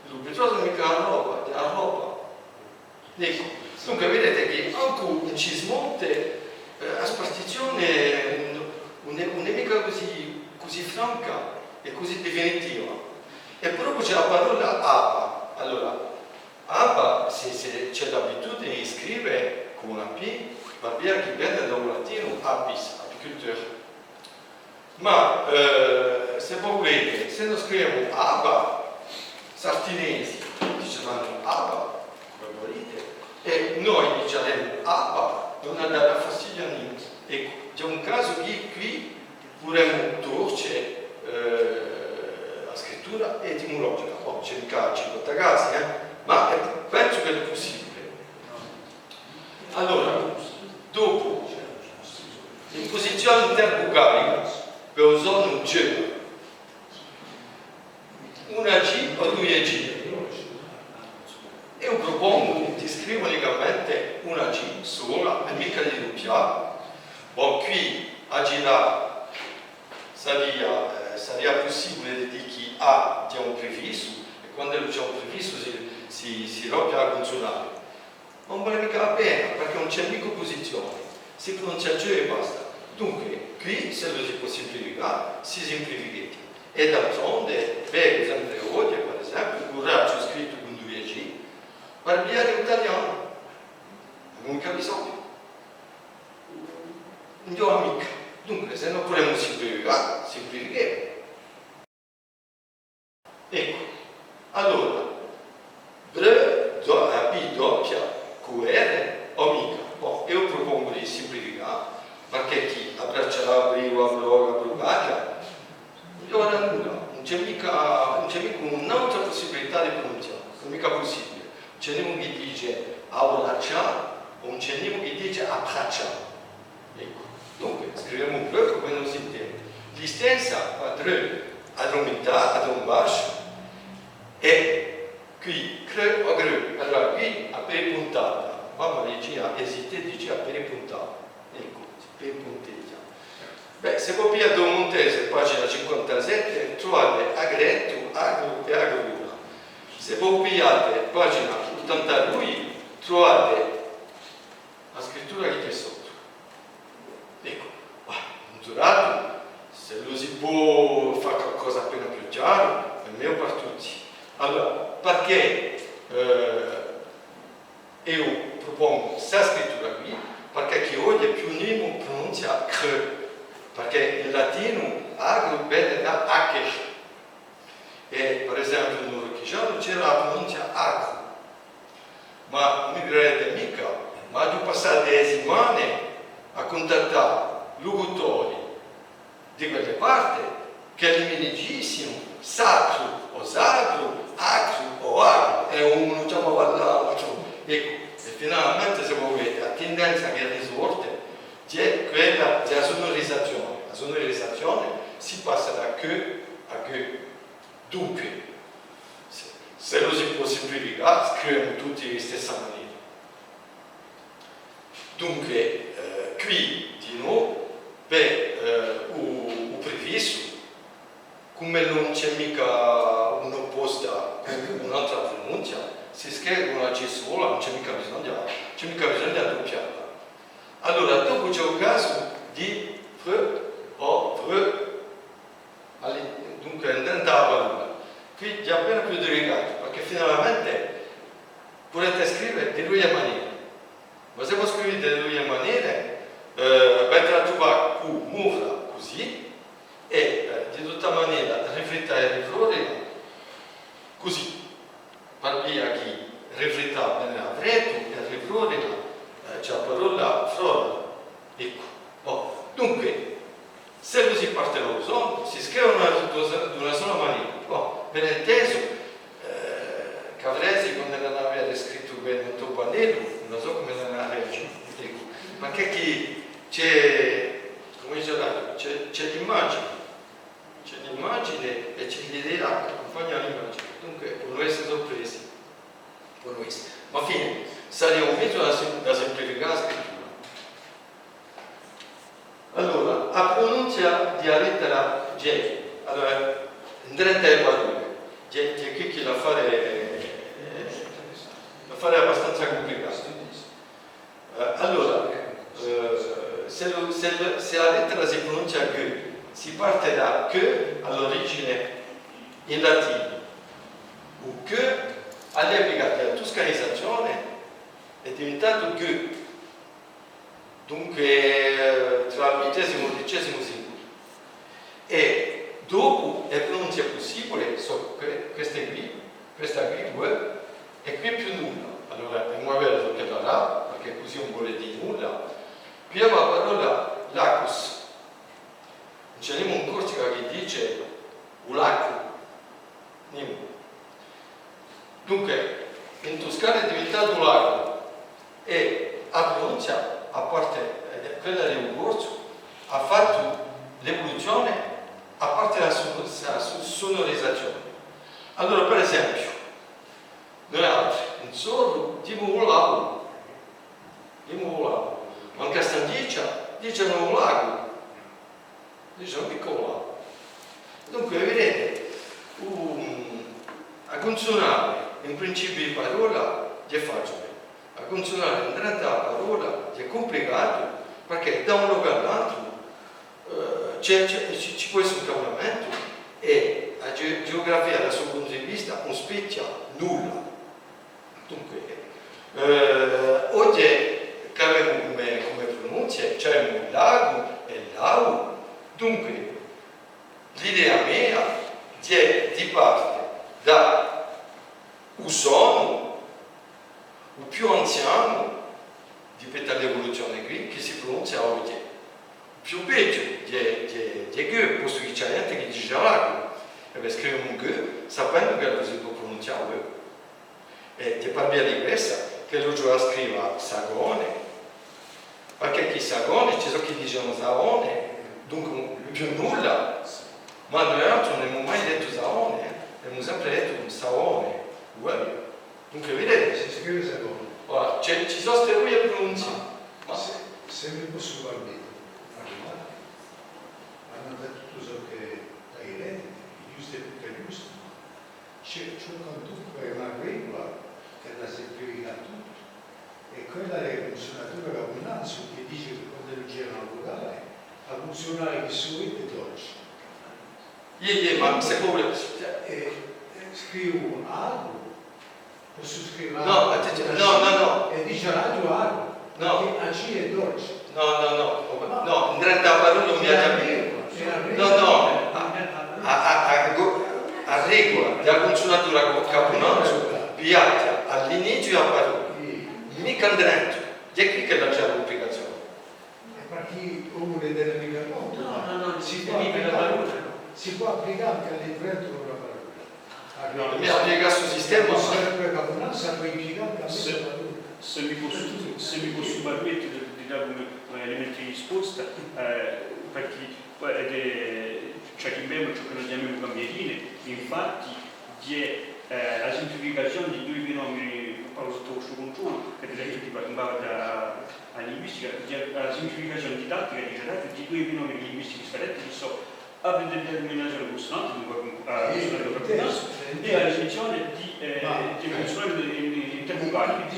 In lu pitrosu micca a roba, hè a roba. Eccu. Dunque, videte chì ancu in Cismonte, eh, a spartizione ùn, ùn hè, ùn hè micca cusì, cusì franca è cusì definitiva. È propiu ci hè a parolla apa. Allora, apa, s'è, s'è ci hè l'abitudine di scrive cù una P, và bè chì vene da u latinu apis, apiculteur. Ma, eh, s'è vo vulete, s'è no scrivemu apa, sartinesi diceranu apa, cum'è vulete, è noi diceremu apa, ùn hà da dà fastidiu à nimu. È ci hè un casu chì quì vulemu torce, eh, a scrittura etimulugica. Bò, ci hè micca cinquanta casi, eh, ma, eh, pensu ch'ellu hè pussibule. Allora, dopu, in pusizione intervucale, per u sonu G, una G o duie G? Eiu prupongu di scrive unicamente una G sola, è micca di duppià. Bò, quì a G là saria, eh, saria pussibule di dì chì A ci hè un prefissu, è quand'ellu ci hè un prefissu si, si, si rompie a cunsunale. Ma ùn vale micca a pena, perchè ùn ci hè micca pusizione, si prununzia G è basta. Dunque, quì, s'ellu si pò simplificà, si simplificheghja. È d'altronde, vecu sempre oghje, per esempiu, u curraghju scrittu cun duie G, par via di u talianu. Ùn hè micca bisognu. Ùn ghjova micca. Dunque, s'è no pudemu simplificà, simplifichemu. Eccu. Allora, br, do-, a B doppia, cù R, o micca. Bò, eiu prupongu di simplificà, perchè chì abbraccià, abriu, abroga, abrugaghja, ùn ghjova à nulla, ùn ci hè micca, ùn ci hè micca un'altra pussibilità di prununzià, ùn hè micca pussibule. Ci hè nimu chì dice abraccià, o ci hè nimu chì dice abbraccià. Eccu. Dunque, scrivemu br cum'è no s'intende. Listessa, à dr, addrummintà, addrumbasciu, è quì, cr o gr. Allora, quì, a P puntata, mamma dicia, esiteti, dicia a P puntata. Eccu, P punteghja. Bè, s'è vo pigliate u Muntese, pagina cinquantasette, truvate agrettu, agru è agrura. S'è vo pigliate pagina ottantadui, truvate a scrittura chì ci hè sottu. Eccu, ma, in tuttu u casi, s'ellu si pò fà qualcosa appena più chjaru, hè megliu par tutti. Allora, perchè, eh, eiu prupongu sta scrittura quì? Perchè chì oghje più nimu prununzia cr, perchè in latinu agru vene da acer. È, per esempiu, in u Rocchigianu c'era a prununzia acru. Ma mi cridete micca, ma aghju passatu e simane à cuntattà lucutori di quelle parte chì li mi dicianu sacru o sagru, acru o agru, è unu chjamava l'altru. Eccu, è finalmente, s'è vo vulete, a tindenza chì risorte hè quella di a sunurizazione. A sunurizazione si passa da cr à gr. Dunque, s'è, s'ellu si pò simplificà, scrivemu tutti di a stessa manera. Dunque, eh, quì, dinò, per, eh, u, u prefissu, cum'ellu ùn ci hè micca un'opposta cù un'altra prununzia, si scrive cù una G sola, ùn ci hè micca bisognu, ùn ci hè micca bisognu di duppialla. Allora, dopu ci hè u casu di fr o vr, Allez, dunque, andemu à a parolla. Quì hè appena più delicatu, perchè finalmente pudete scrive di duie manere. Ma s'è vo scrivite di duie manere, eh, v'avete da truvà cù muvela cusì, è, eh, di tutta manera rifritta è riflorina cusì. Par via chì rifritta vene da freddu è riflorina, eh, ci hè a parolla flora. Eccu. Bò, dunque, s'ellu si parte da u sonu, si scrive d'una, d'una sola manera. Bò, ben intesu, eh, Cavaresi, quand'ellu l'avia scrittu per u Campanellu, ùn sò cumu l'avia reagitu. Eccu. Ma chì, chì ci hè, cumu dice, ci hè, ci hè l'imagine. Ci hè l'imagine è ci hè l'idea chì accumpagna l'imagine. Dunque, ponu esse surpresi. Ponu esse. Ma infine, Saria un mezu da sim-, da simplificà a scrittura. Allora, a prununzia di a lettera G, allora, in trenta e quattru, G, G, chì, chì l'affare, l'affare hè abbastanza cumplicato. Eh, allora, eh, s'è lu-, s'è lu-, s'è a lettera si prununzia G, si parte da Q à l'origine in latinu. U Q, à l'epica di a tuscanizazione, hè diventatu G. Dunque, eh, trà l'undesimu è u dudecesimu seculu. È dopu e prununzie pussibule sò que-, queste quì, questa quì, uè, è quì più nulla. Allora, emu à vede ciò ch'ella dà, perchè cusì ùn vole dì nulla. Pigliemu a parolla lacus. Ci n'emu in Corsica chì dice u lacu. Nimu. Dunque, in tuscanu hè diventatu lacu, è a prununzia, à parte, eh, quella di u corsu, hà fattu l'evoluzione, à parte a su-, a su-, sunurizazione. Allora, per esempiu, noi altri, in Sorru, dimu u lacu, dimu u lacu, ma in Castagniccia dicenu u lacu. Dicenu micca u lacu. Dunque, videte, u, a cunsunale in principiu di parolla hè faciule. A cunsunale indrentu à a parolla hè cumplicatu, perchè da un locu à l'altru, eh, ci hè, ci hè, ci, ci pò esse un cambiamentu, è a ge-, geografia da stu puntu di vista ùn spechja nulla. Dunque, eh, oghje chì avemu cum'è, cum'è prununzie, ci avemu lagu è lau. Dunque, l'idea mea hè di parte da u sonu, u più anzianu, di pettu à l'evoluzione quì, chì si prununzia oghje. U più vechju hè, hè, hè Ghjè, postu chì ci hè ghjente chì dice lagu, è bè, scrivemu Ghjè, sapendu ch'ellu si pò prununzià Ghjè. È hè par via di quessa ch'ellu ci vole à scriva Sagone, perchè chì Sagone, ci sò chì dicenu Saone, dunque più nulla, ma noi altri ùn emu mai dettu Saone, eh, emu sempre dettu Saone, uguale. Dunque, videte? Si scrive Sagone. Voilà, ci, ci sò ste duie prununzie. Ma, ma s'è, s'è mi possu permette, allora, anu dettu tuttu ciò chì hai dettu, hè ghjustu è tuttu ghjustu, ma ci hè, ci hè quantunque una regula chì hà da simplificà tuttu, hè quella di a cunsunatura capunanzu, chì dice chì quandu ùn ci hè una vucale, a cunsunale chì sughjette hè dolce. Iè, iè, ma s'è puru... È, è scrivu agu, possu scrive... Nò, agu, ma ti, nò, nò, nò. È dice agu, agu. Nò. Chì a G hè dolce. Nò, nò, nò. Ma nò, indrentu à a parolla ùn mi... Hè a regula, hè a regula. Nò, nò. A, a, a, a, a regula di a cunsunatura capunanzu viaghja à l'iniziu di a parolla. Sì. Micca indrentu. Hè quì chì ci hè a cumplicazione. È perchè ùn ne tene micca contu, ma si pò applicà, si pò applicà ancu à l'indrentu di una parolla. Nò, mi applicà stu sistema. Sarebbe capunanza, poi impiegà ancu à mezza parolla. S'è mi possu, s'è mi possu permette di, di dà cum'è, cum'è elementi di risposta, eh, perchè, eh, ci hè chì avemu ciò chì noi chjamemu camierine, infatti, hè, eh, a simplificazione di dui fenomeni, parlu sottu u vostru cuntrollu, chì direttu di, di, di a linguistica, hè a simplificazione didattica, direttu di dui fenomeni linguistichi sfaretti, chì sò a determinazione cunsunante, dunque, a cunsunante capunanzu, è a definizione di, eh, di cunsunante in-, intervucale.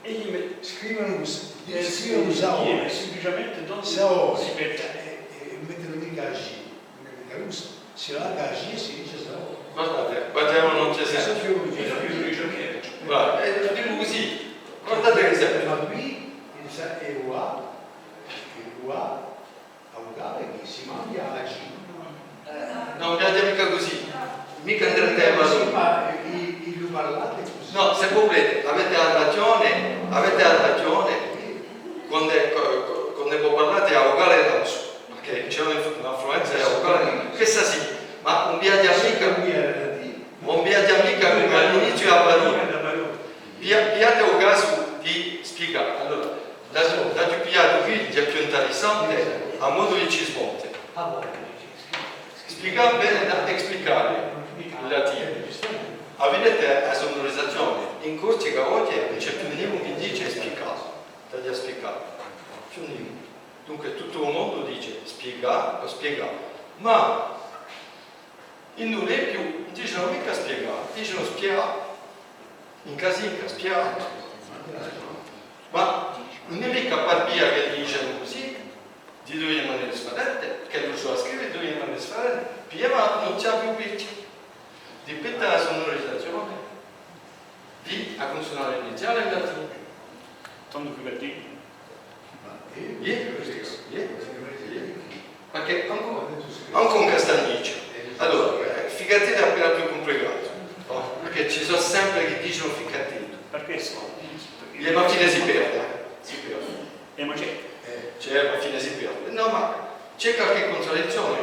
Dunque, scrivenu, scrivenu Saone, simpliciamente, dunque, Saone, si vede. È, è mettenu micca a G, ùn hè micca ghjustu. S'ellu hà a G si dice Saone. Guardate, guardiamo un altro esempio. Guarda, eh, dico così, guardate l'esempio. Ma quì, in sa-, è uguale, è uguale, a vucale chì si manghja a G. Nò, ùn la dite micca cusì. Micca indrentu à a parolla. Sì, ma i, i, i lu parlate cusì. Nò, s'è vo vulete, avete a ragione, avete a ragione. Quand'è, co-, co-, quand'è vo parlate a vucale nanzu, perchè ci hè una, un'influenza di a vucale, questa sì, ma ùn viaghja micca, ùn viaghja micca cum'è à l'iniziu di a parolla. Piglia-, pigliate u casu di spiegà. Allora, l'aghju, l'aghju pigliatu quì, hè più interessante, à modu di Cismonte. Spiegà vene da explicare in latinu. Avete a sunurizazione, In Corsica oghje ùn ci hè più nimu chì dice spiccà, t'aghju à spiccà. Più nimu. Dunque tuttu u mondu dice spiegà o spiegà. Ma in u Regnu ùn dicenu micca spiegà, dicenu spià. In Casinca, spià. Ma ùn hè micca par via chì dicenu cusì, di duie manere sfarente, chì ellu ci hà da scrive di duie manere sfarente, prima ùn ci hè più picchia. Dipende da a sunurizazione di a cunsunale iniziale in latinu. Tandu frigativu. Iè, iè, iè. Perchè ancu, ancu in Castagniccia. Allora, eh, frigativu hè appena più cumplicatu, nò? Perchè ci sò sempre chì dicenu frigativu. Perchè sì? Iè, ma à a fine si perde, eh. Si perde. Eh, ma ci hè. Eh, ci hè, ma à a fine si perde. Nò, ma ci hè qualchì cuntradizzione,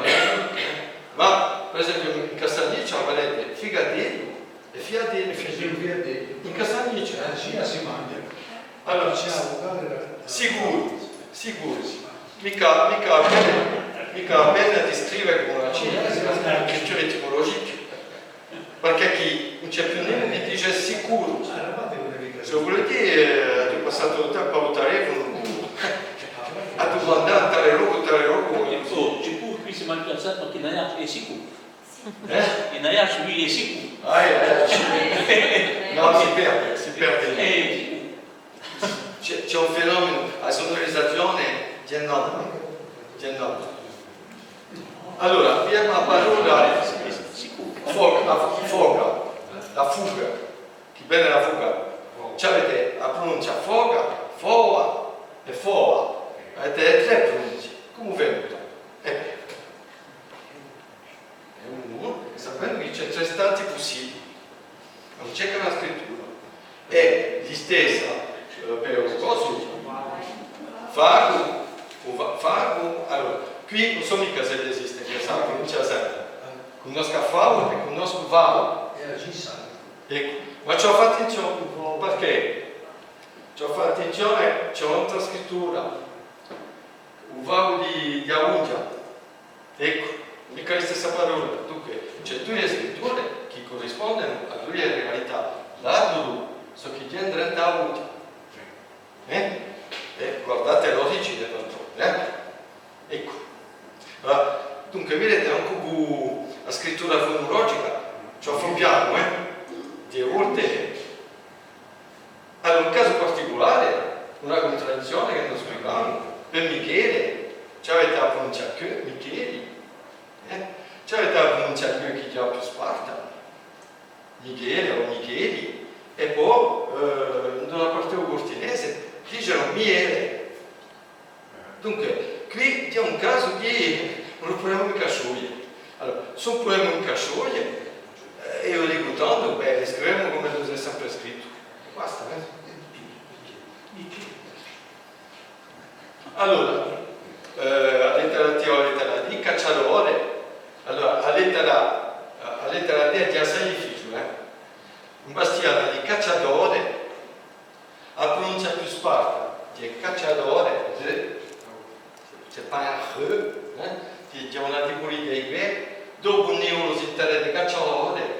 ma, ma, per esempiu, in Castagniccia, vedete, frigatellu, è fiatellu. È fiatellu, fiatellu. In Castagniccia. Eh, sì, a si manghja. Allora, ci hè a vucale da... Sicuru, sicuru. Micca, micca appena, micca appena di scrive cù una C, eh, scrittura etimologica. Perchè chì ùn ci hè più nimu chì dice sicuru. S'è vulete, eh, aghju passatu u tempu à u telefonu à dumandà tale locu, tale locu. Oh, sicuru, quì simu piazzati, ma chì n'hai, hè sicuru. Eh? È in Aiacciu, quì hè sicuru. Ah, in Aiacciu. Nò, si perde, si perde. Eh, sicuru. Ci hè, ci hè un fenomenu, a sunurizazione, ghjè nò, ghjè nò. Allora, prima parolla, sicuru, foga, a fu-, foga, a fuga, chì vene da fuga. Ci avete a prununcia foga, foa è foa. Avete e trè prununce. Cumu femu? Eccu. È unu, sapendu chì ci hè trè stanzi pussibuli, ùn ci hè chè una scrittura. È listessa, eh, per u cosu, fagu, u fa-, fagu, allora, quì ùn sò micca s'ellu esiste, chì sà, ùn ci hè sempre. Cunnoscu fagu è cunnoscu fagu. Eccu, ma ci hè à fà attenzione, perchè? Ci hè à fà attenzione, ci hè un'altra scrittura. U fagu di, di a Unghja. Eccu, micca a stessa parolla. Dunque, ci hè duie scritture chì currispondenu à duie realità. L'altru, ciò chì ghjè indrentu à a Unghja. Eh? Eh, guardate l'origine, d'altronde, eh? Eccu. Allora, dunque, videte, ancu cù a scrittura fonulogica, ci hè à fà pianu, eh? Di e volte Allora, un casu particulare, una cuntradizzione chì no spiegavamu, per Michele, ci avete a prununcia chè, Micheli, eh? Ci avete a prununcia chè chì hè più sparta, Michele o Micheli, è po, eh, in una parte di u Curtinese, dicenu Miele. Dunque, quì ghjè un casu chì ùn lu pudemu micca scioglie. Allora, s'ùn pudemu micca scioglie, eh, eiu dicu tandu, bè, li scrivemu cum'ellu s'hè sempre scrittu. Basta, eh? Allora, eh, a lettera T o a lettera D, cacciadore. Allora, a lettera, a lettera D hè assai difficiule, eh? In bastianu di cacciadore, a prununcia più sparta, di cacciadore, de, c'est pas un re, eh, chì ghjè una dibulità di quì, dopu un niulu s'intende cacciadore,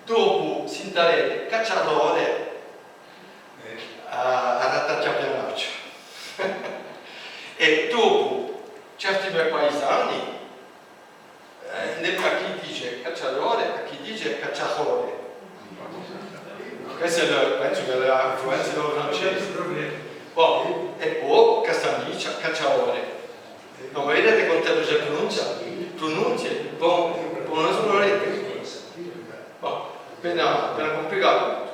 dopu s'intende cacciadore, eh, à, à rattacchjà pianacciu. È dopu, certi me paisani, Eh, ind'è à chì dice cacciadore, à chì dice cacciatore. Questa hè la, pensu chì hè l'influenza di u francese. Bon, è po Castagniccia, cacciatore. Nò, ma videte quant'ellu ci hè prununcia? Prununzie, bon, bon, ùn sò letteri. Bon, appena, appena cumplicatu.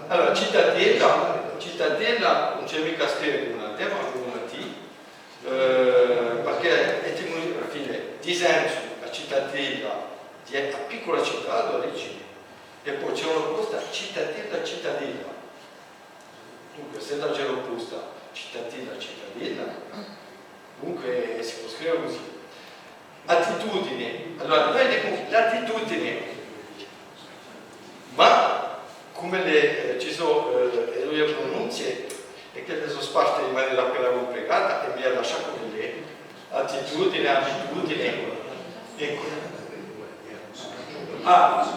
Allora, citadella, citadella ùn ci hè micca à scrive cù una T, ma cù una T. Eh, perchè etimulogicamente, à fine, di sensu, a citadella hè a piccula cità d'origine, è po ci hè un'opposta, citadella, citadella. Dunque, s'ella ci hè l'opposta, citadella, citadella, dunque si pò scrive cusì. Attitudine. Allora, noi dicu l'attitudine, ma cum'elle, eh, ci sò, eh, e duie prununzie, è ch'elle sò sparte in manera appena cumplicata, è mi a lasciu cum'elle hè. Attitudine, abitudine. Eccu. Ah,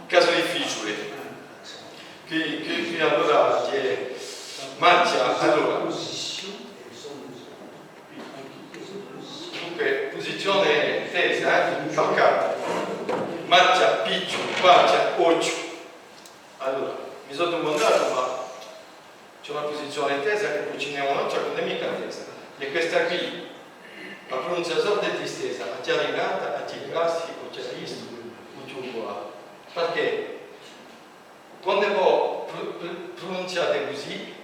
casu difficiule. Quì, quì, quì allora ci hè machja, allora. Dunque, pusizione tesa, eh? Calcata. Machja, picciu, quachja, ochju. Allora, mi sò dumandatu, ma ci hè una pusizione tesa è po ci n'hè un'altra chì ùn hè micca tesa. Hè questa quì, a prununziazione hè distesa, a chjarinata, a chjì grassi, o chjaristu, o chjù quà. Perchè? Quandu vo pr-, pr-, prununziate cusì,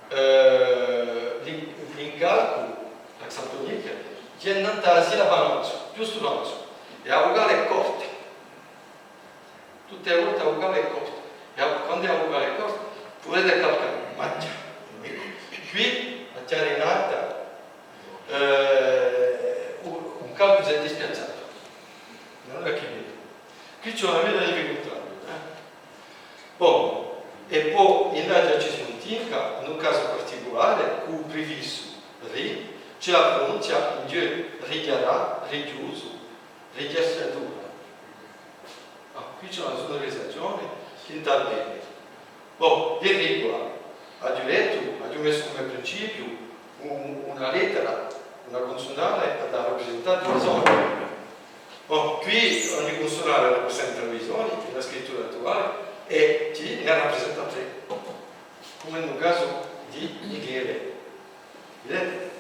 eh, l'in-, l'incalcu, l'accent tonique, vene nant'à a sillaba nanzu, ghjustu nanzu, è a vucale hè corta. Tutte e volte a vucale hè corta. È a, quandu a vucale hè corta, pudete calcà, machja. Eccu. Quì, a chjarinata, eh, u, un calcu s'hè dispiazzatu. Ùn hè chì veru. Quì ci hè una vera difficultà, eh. Bon, è po in Asia ci si intinca, in un casu particulare, cù u prefissu ri, ci hè a prununzia in ghjè richjarà, richjusu, richjarciatura. Ah, quì ci hè una sunorizazione chì intervene. Bon, di regola, aghju dettu, aghju messu cum'è principiu un, una lettera, una cunsunale hà da raprisentà dui soni. Bon, quì ogni cunsunale raprisenta dui soni, in a scrittura attuale, è ci ne raprisenta trè, cum'è in u casu di Michele. Videte?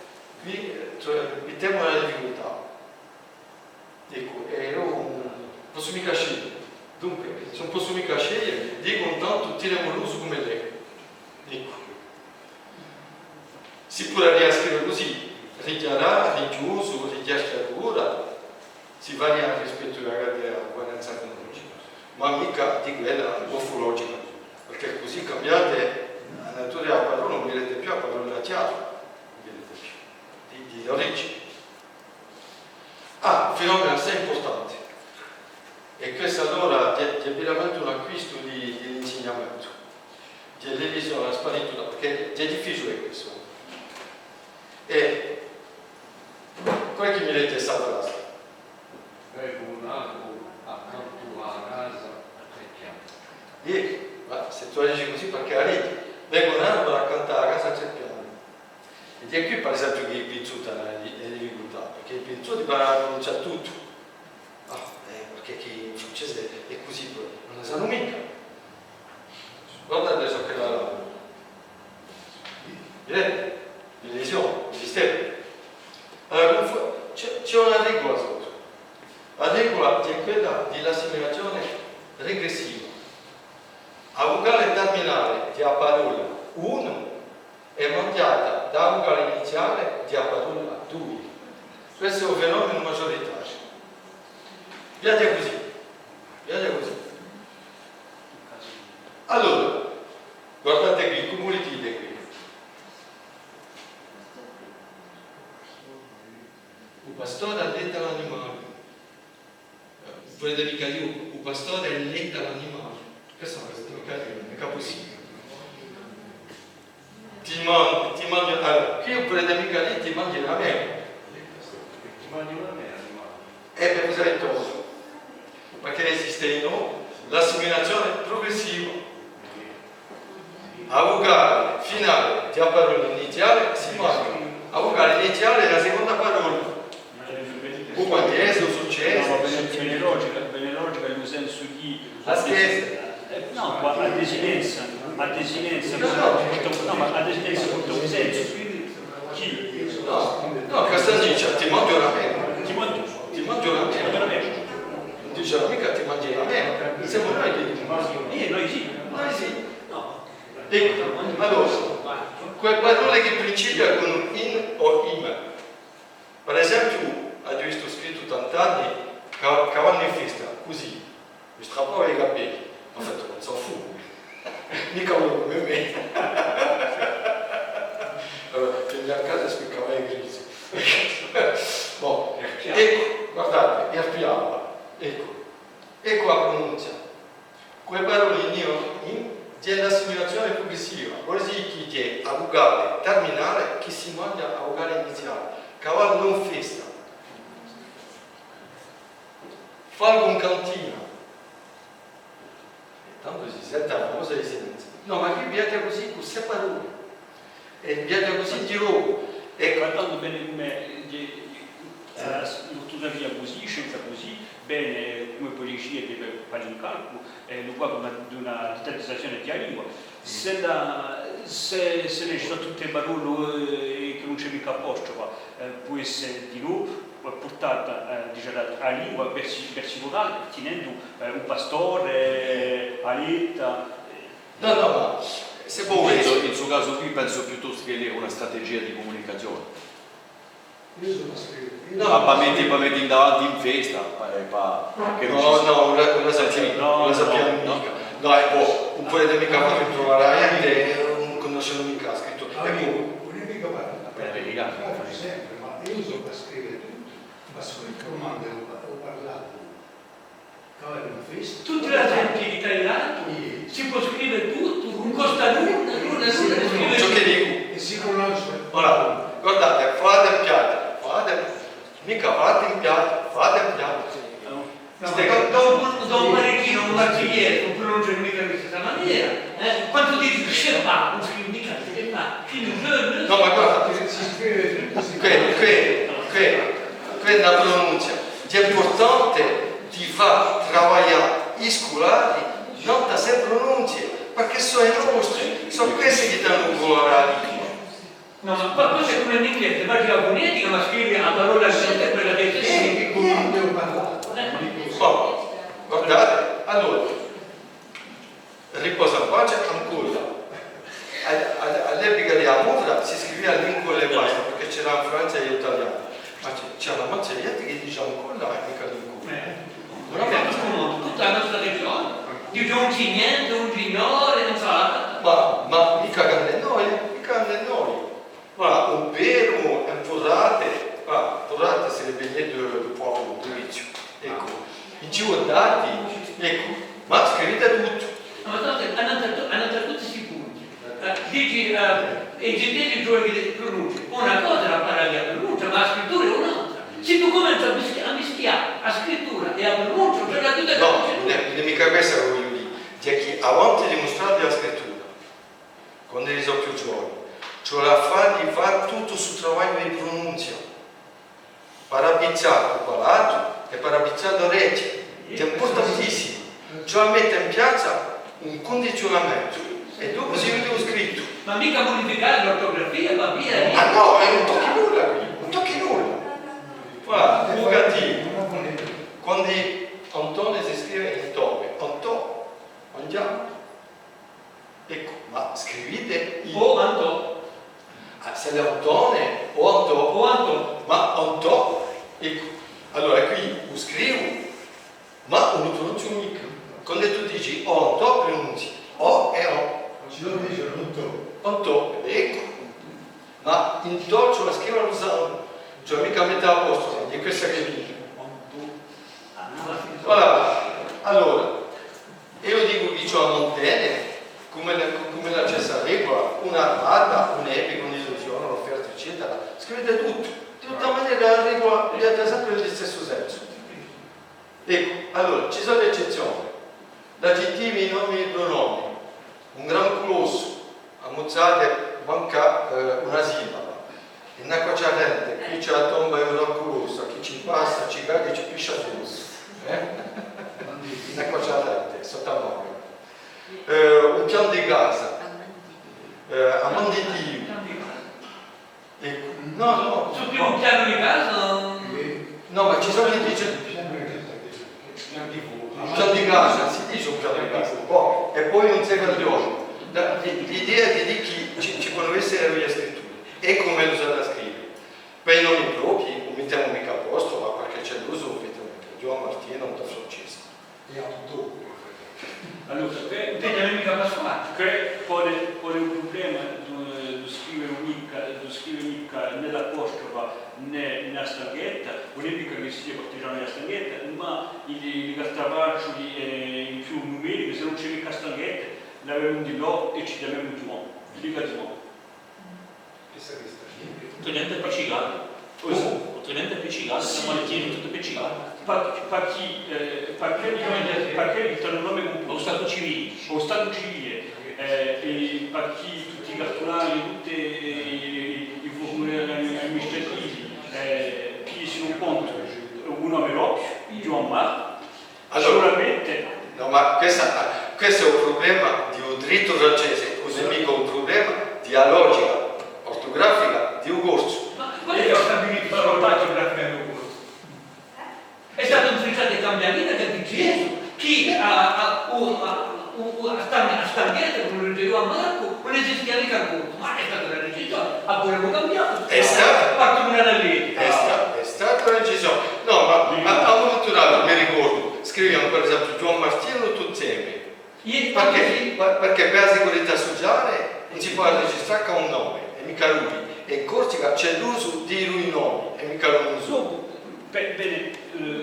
Quì, eh, cioè, mettemu una difficultà. Eccu, è eiu ùn possu micca sceglie. Dunque, s'ùn possu micca sceglie, dicu intantu tiremu l'usu cum'ellu hè. Eccu. Si puderia scrive cusì, richjarà, richjusu, richjarciatura, si varia rispettu à a, à a varianza fonologica, ma micca di quella morfologica, perchè cusì cambiate a natura di a parolla, ùn videte più a parolla chjaru, ùn videte più, di, di l'origine. Ah, un fenomenu assai impurtante. È questu allora hè, hè veramente un acquistu di, di l'insignamentu. Hè l'illusione, a sparitura, perchè hè difficiule questu. È quale hè chì mi leghje sta frasa? Vecu un arburu accantu à a casa à trè piani. Iè, ma s'è tù a dici cusì, perchè a leghji? Vecu un arburu accantu à a casa à trè piani. È hè quì, per esempiu, chì hè pinzuta a, a difficultà, perchè hè pinzuta, ti pare à prununcià tuttu. Ah, eh, perchè chì in francese hè cusì, poi, ùn la sanu micca. Guardate ciò ch'ella hà. Vedete? L'illusione, u misteru. Allora, cunfu-, ci hè, ci hè una regola sottu. A regola hè quella di l'assimilazione regressiva. A vucale terminale di a parolla unu hè manghjata da a vucale iniziale di a parolla dui. Questu hè un fenomenu maghjuritariu. Viaghja cusì. Viaghja cusì. Allora, guardate quì, cumu li dite quì? U pastore alletta l'animali. Eh, pudete micca dì, u pastore alletta l'animali. Questu ùn pudete micca dì, ùn hè micca pussibule. Ti man-, ti manghji, allora, quì ùn pudete micca dì ti manghji una mela. Ti manghji una mela, l'animali. È per cosa ritorna? Perchè esiste, nò? L'assimilazione prugressiva. A vucale finale di a parolla iniziale si manghja. A vucale iniziale di a seconda parolla. O quand'è, o successe. Nò, ma vene, vene logica, vene logica in u sensu chì... A stessa. Eh, nò, ma a desinenza, a desinenza, nò, ma a desinenza purta un sensu. Chì? Nò, nò, chì sta dicenu, ti manghju una mela. Ti manghju, ti manghju una mela. Ti manghju una mela. Ùn dice micca ti manghji una mela. Simu noi chì dicimu. Iè, noi sì. Noi sì. Nò. Eccu, allora, quelle parolle chì principia cù in o in. Per esempiu, aghju vistu scrittu tant'anni chì, chì vannu in festa, cusì. Mi strappava i capelli. En fait, on s'en fout. Micca uno cum'è mè. Allora, chì in a casa spiccava i grisi. Bon, eccu, guardate, arpiava. Eccu. Eccu a prununcia. Quelle parolle in, in, hè l'assimilazione prugressiva, vole dì chì hè a vucale terminale chì si manghja a vucale iniziale, chì vannu in festa. Falgu in cantina. Tandu si sente a voce di silenziu. Nò, ma chì viaghja cusì cù ste parolle. È viaghja cusì di locu. È guardando bene cum'è, eh, eh, l'ortugrafia cusì, scelta cusì, bene, cum'è pò dicere, di, per, per l'incalcu, eh, lu quadru d'una, d'una digitalizzazione di a lingua. S'ella, s'è, s'è ci sò tutte parolle, eh, chì ùn ci hè micca apostrofu, eh, pò esse di novu, eh, purtata, eh, dicemu, a lingua versu, versu l'orale, tinendu, eh, u pastore, eh, a letta, eh. Nò, nò, ma s'è vo vulete. In stu casu quì pensu piuttostu ch'ella era una strategia di cumunicazione. Eiu sò pà scrive. Nò, ma pà mette, pà mette in davanti in festa, pà, pà, chì ùn ci... Nò, nò, ùn la, ùn la sappianu, nò, ùn la sappianu micca. Nò, è po, ùn pudete micca fà truvà a ghjente, eh, ùn cunnoscenu micca u scrittu. È po, ùn hè micca male. Appena verità. Sempre, ma eiu sò pà scrive tuttu, ma scrittu cumandu u parlatu. Tutti l'esempi chì t'hai datu, si pò scrive tuttu, ùn costa nulla, nulla, nulla di scrive. Ciò chì dicu. È si cunnosce. Ora, guardate, falate in piazza, falate, micca falate in piazza, falate in piazza. Nò, ma da un, da un pariginu à un marsigliese, ùn prununcia micca in a stessa manera, eh? Quandu dici je sais pas, ùn scrivi micca je sais pas, scrivi je ne sais pas. Nò, ma guarda, si scrive tuttu, si... Què, què, què, què hè una prununcia. Hè impurtante di fà travaglià i sculari nant'à ste prununzie, perchè sò i nostri, sò questi chì danu u culore à a lingua. Nò, ma qualcosa cum'è in inglese, ma chì a funetica, ma scrivi a parolla stessa, quella chì... Sì, chì cum'è u parlatu. Eh. Bon, guardate, allora, Riposa in pace, Ancolla. À, à, à l'epica di a Muvra si scrivia Lincolla è basta, perchè c'era in Francia è in Talianu. Ma c'hè, c'hè una mazza di ghjente chì dice Ancolla è micca Lincolla. Eh. Ùn hè vera. Tutta a nostra regione dice un cignente, un cignore, ùn sò. Ma, ma micca cum'è noi, micca cum'è noi. Voilà, un perumu, un purrate, voilà, purrate c'est le beignet de, de poireau, de viziu. Eccu. In ci vole dati, eccu. Ma scrivite tuttu. Ma tantu, annantu à tu-, annantu à tutti sti punti. Eh, dici, eh, è ci dici ciò chì prununcia. Una cosa hè a parolla, a prununcia, ma a scrittura hè un'altra. S'è tù cumenci à mischi-, à mischià a scrittura è a prununcia, ùn ci hè più... Nò, ùn hè, ùn hè micca quessa chì vogliu dì. Hè chì avanti di mustrà a scrittura, quandu elli sò più giovani, ci vole à falli fà tuttu stu travagliu di prununzia, per avvizzà u palatu è per avvizzà l'orecchie. Hè impurtantissimu. Ci vole à mette in piazza un cundiziunamentu è dopu si vede u scrittu. Ma micca mudificà l'ortugrafia, ma via, via. Ah nò, è ùn tocchi nulla quì, ùn tocchi nulla. Voilà, u cattivu. Quandu Antone si scrive Antone, Antò, andiamu. Eccu, ma scrivite i... O Antò. Ah, s'ellu hè Antone, o Antò. O Antò. Ma Antò, eccu. Allora, quì u scrivu, ma ùn u prununziu micca. Quandu tù dici o Antò, prununzi o è o. Ci lo dice Antò. Antò, eccu. Ma in Tò ci vole à scrive u sangu, ci vole micca à mette l'apostrofu, hè quessa chì dicu. Voilà, allora, eiu dicu chì ci vole à mantene, cum'ella, cum'ella ci hè sta regola, un'armata, un'epica, un'illusione, un'offerta, eccetera. Scrivite tuttu, di tutta manera a regola viaghja sempre in u stessu sensu. Eccu, allora, ci sò l'eccezzione. L'aggittivi, i nomi, i prunomi. Un gran culossu, ammuzzate manca, eh, una sillaba. In acqua ciarrente, quì ci hè a tomba di un gran culossu, chì ci passa, ci caca è ci piscia addossu. Eh? In acqua ciarrente, sottu à mare. Eh, un pianu di casa. Eh, ammanditivu. Eccu, nò, nò. Sò più un pianu di casa. Nò, ma ci sò chì dicenu un pianu di casa, si dice un pianu di casa. Bon, è po ùn sò capace. L'idea hè di dì chì ci, ci ponu esse e scritture. È cum'ellu s'hà da scrive. Per i nomi proprii, ùn mittemu micca apostrofu, ma perchè ci hè l'usu, ùn mittemu micca. Ghjuvan Martinu, Antò Francescu. È Antò. Allora, chì, chì ùn hè micca Pasquale. Chì pone, pone un prublema di, di scrive micca, di scrive micca nè l'apostrofu nè, nè a stanghetta, ùn hè micca chì sia partigianu di a stanghetta, ma i, i cartafacciuli, eh, in più numerichi, s'è ùn ci hè micca stanghetta, l'avemu di là è ci chjamemu Ghjuvan. Dica Ghjuvan. Chì hè questa? Ùn hè niente appiccicatu. Cosa? Ovviamente appiccicate, sì, simu tutti appiccicati. Pà, pà chì, eh, pà chì, pà chì ci hè un nome cumpostu. U statu civile. U statu civile, eh, è pà chì tutti i cartulari, tutti i, i, i formulari amministrativi, eh, piglianu in contu un nome propiu, Ghjuvan Marcu, Allora, sicuramente. Nò, ma quessa, quessu hè un prublema di u drittu francese, ùn hè micca un prublema di a logica ortugrafica di u corsu. Ma quale hè? Eiu aghju difficultà à cambià u corsu. Hè statu un tracciatu di cambiarina chì dice chì a, a, u, a, u, u, a stang-, a stanghetta, cum'è u dice Ghjuvan Marcu, ùn esistia micca in corsu, ma hè stata una decisione, a pudemu cambià, hè stata, hè stata una decisione. Nò, ma, ma, à un mumentu datu, mi ricordu, scrivia, per esempiu, Ghjuvan Martinu tutti inseme. Iè, perchè? Sì. Per-, perchè per a sicurità suciale ùn si pò registrà chè un nome, è micca dui. È in Corsica ci hè l'usu di dui nomi, è micca un usu. Dopu, bè, bè, eh,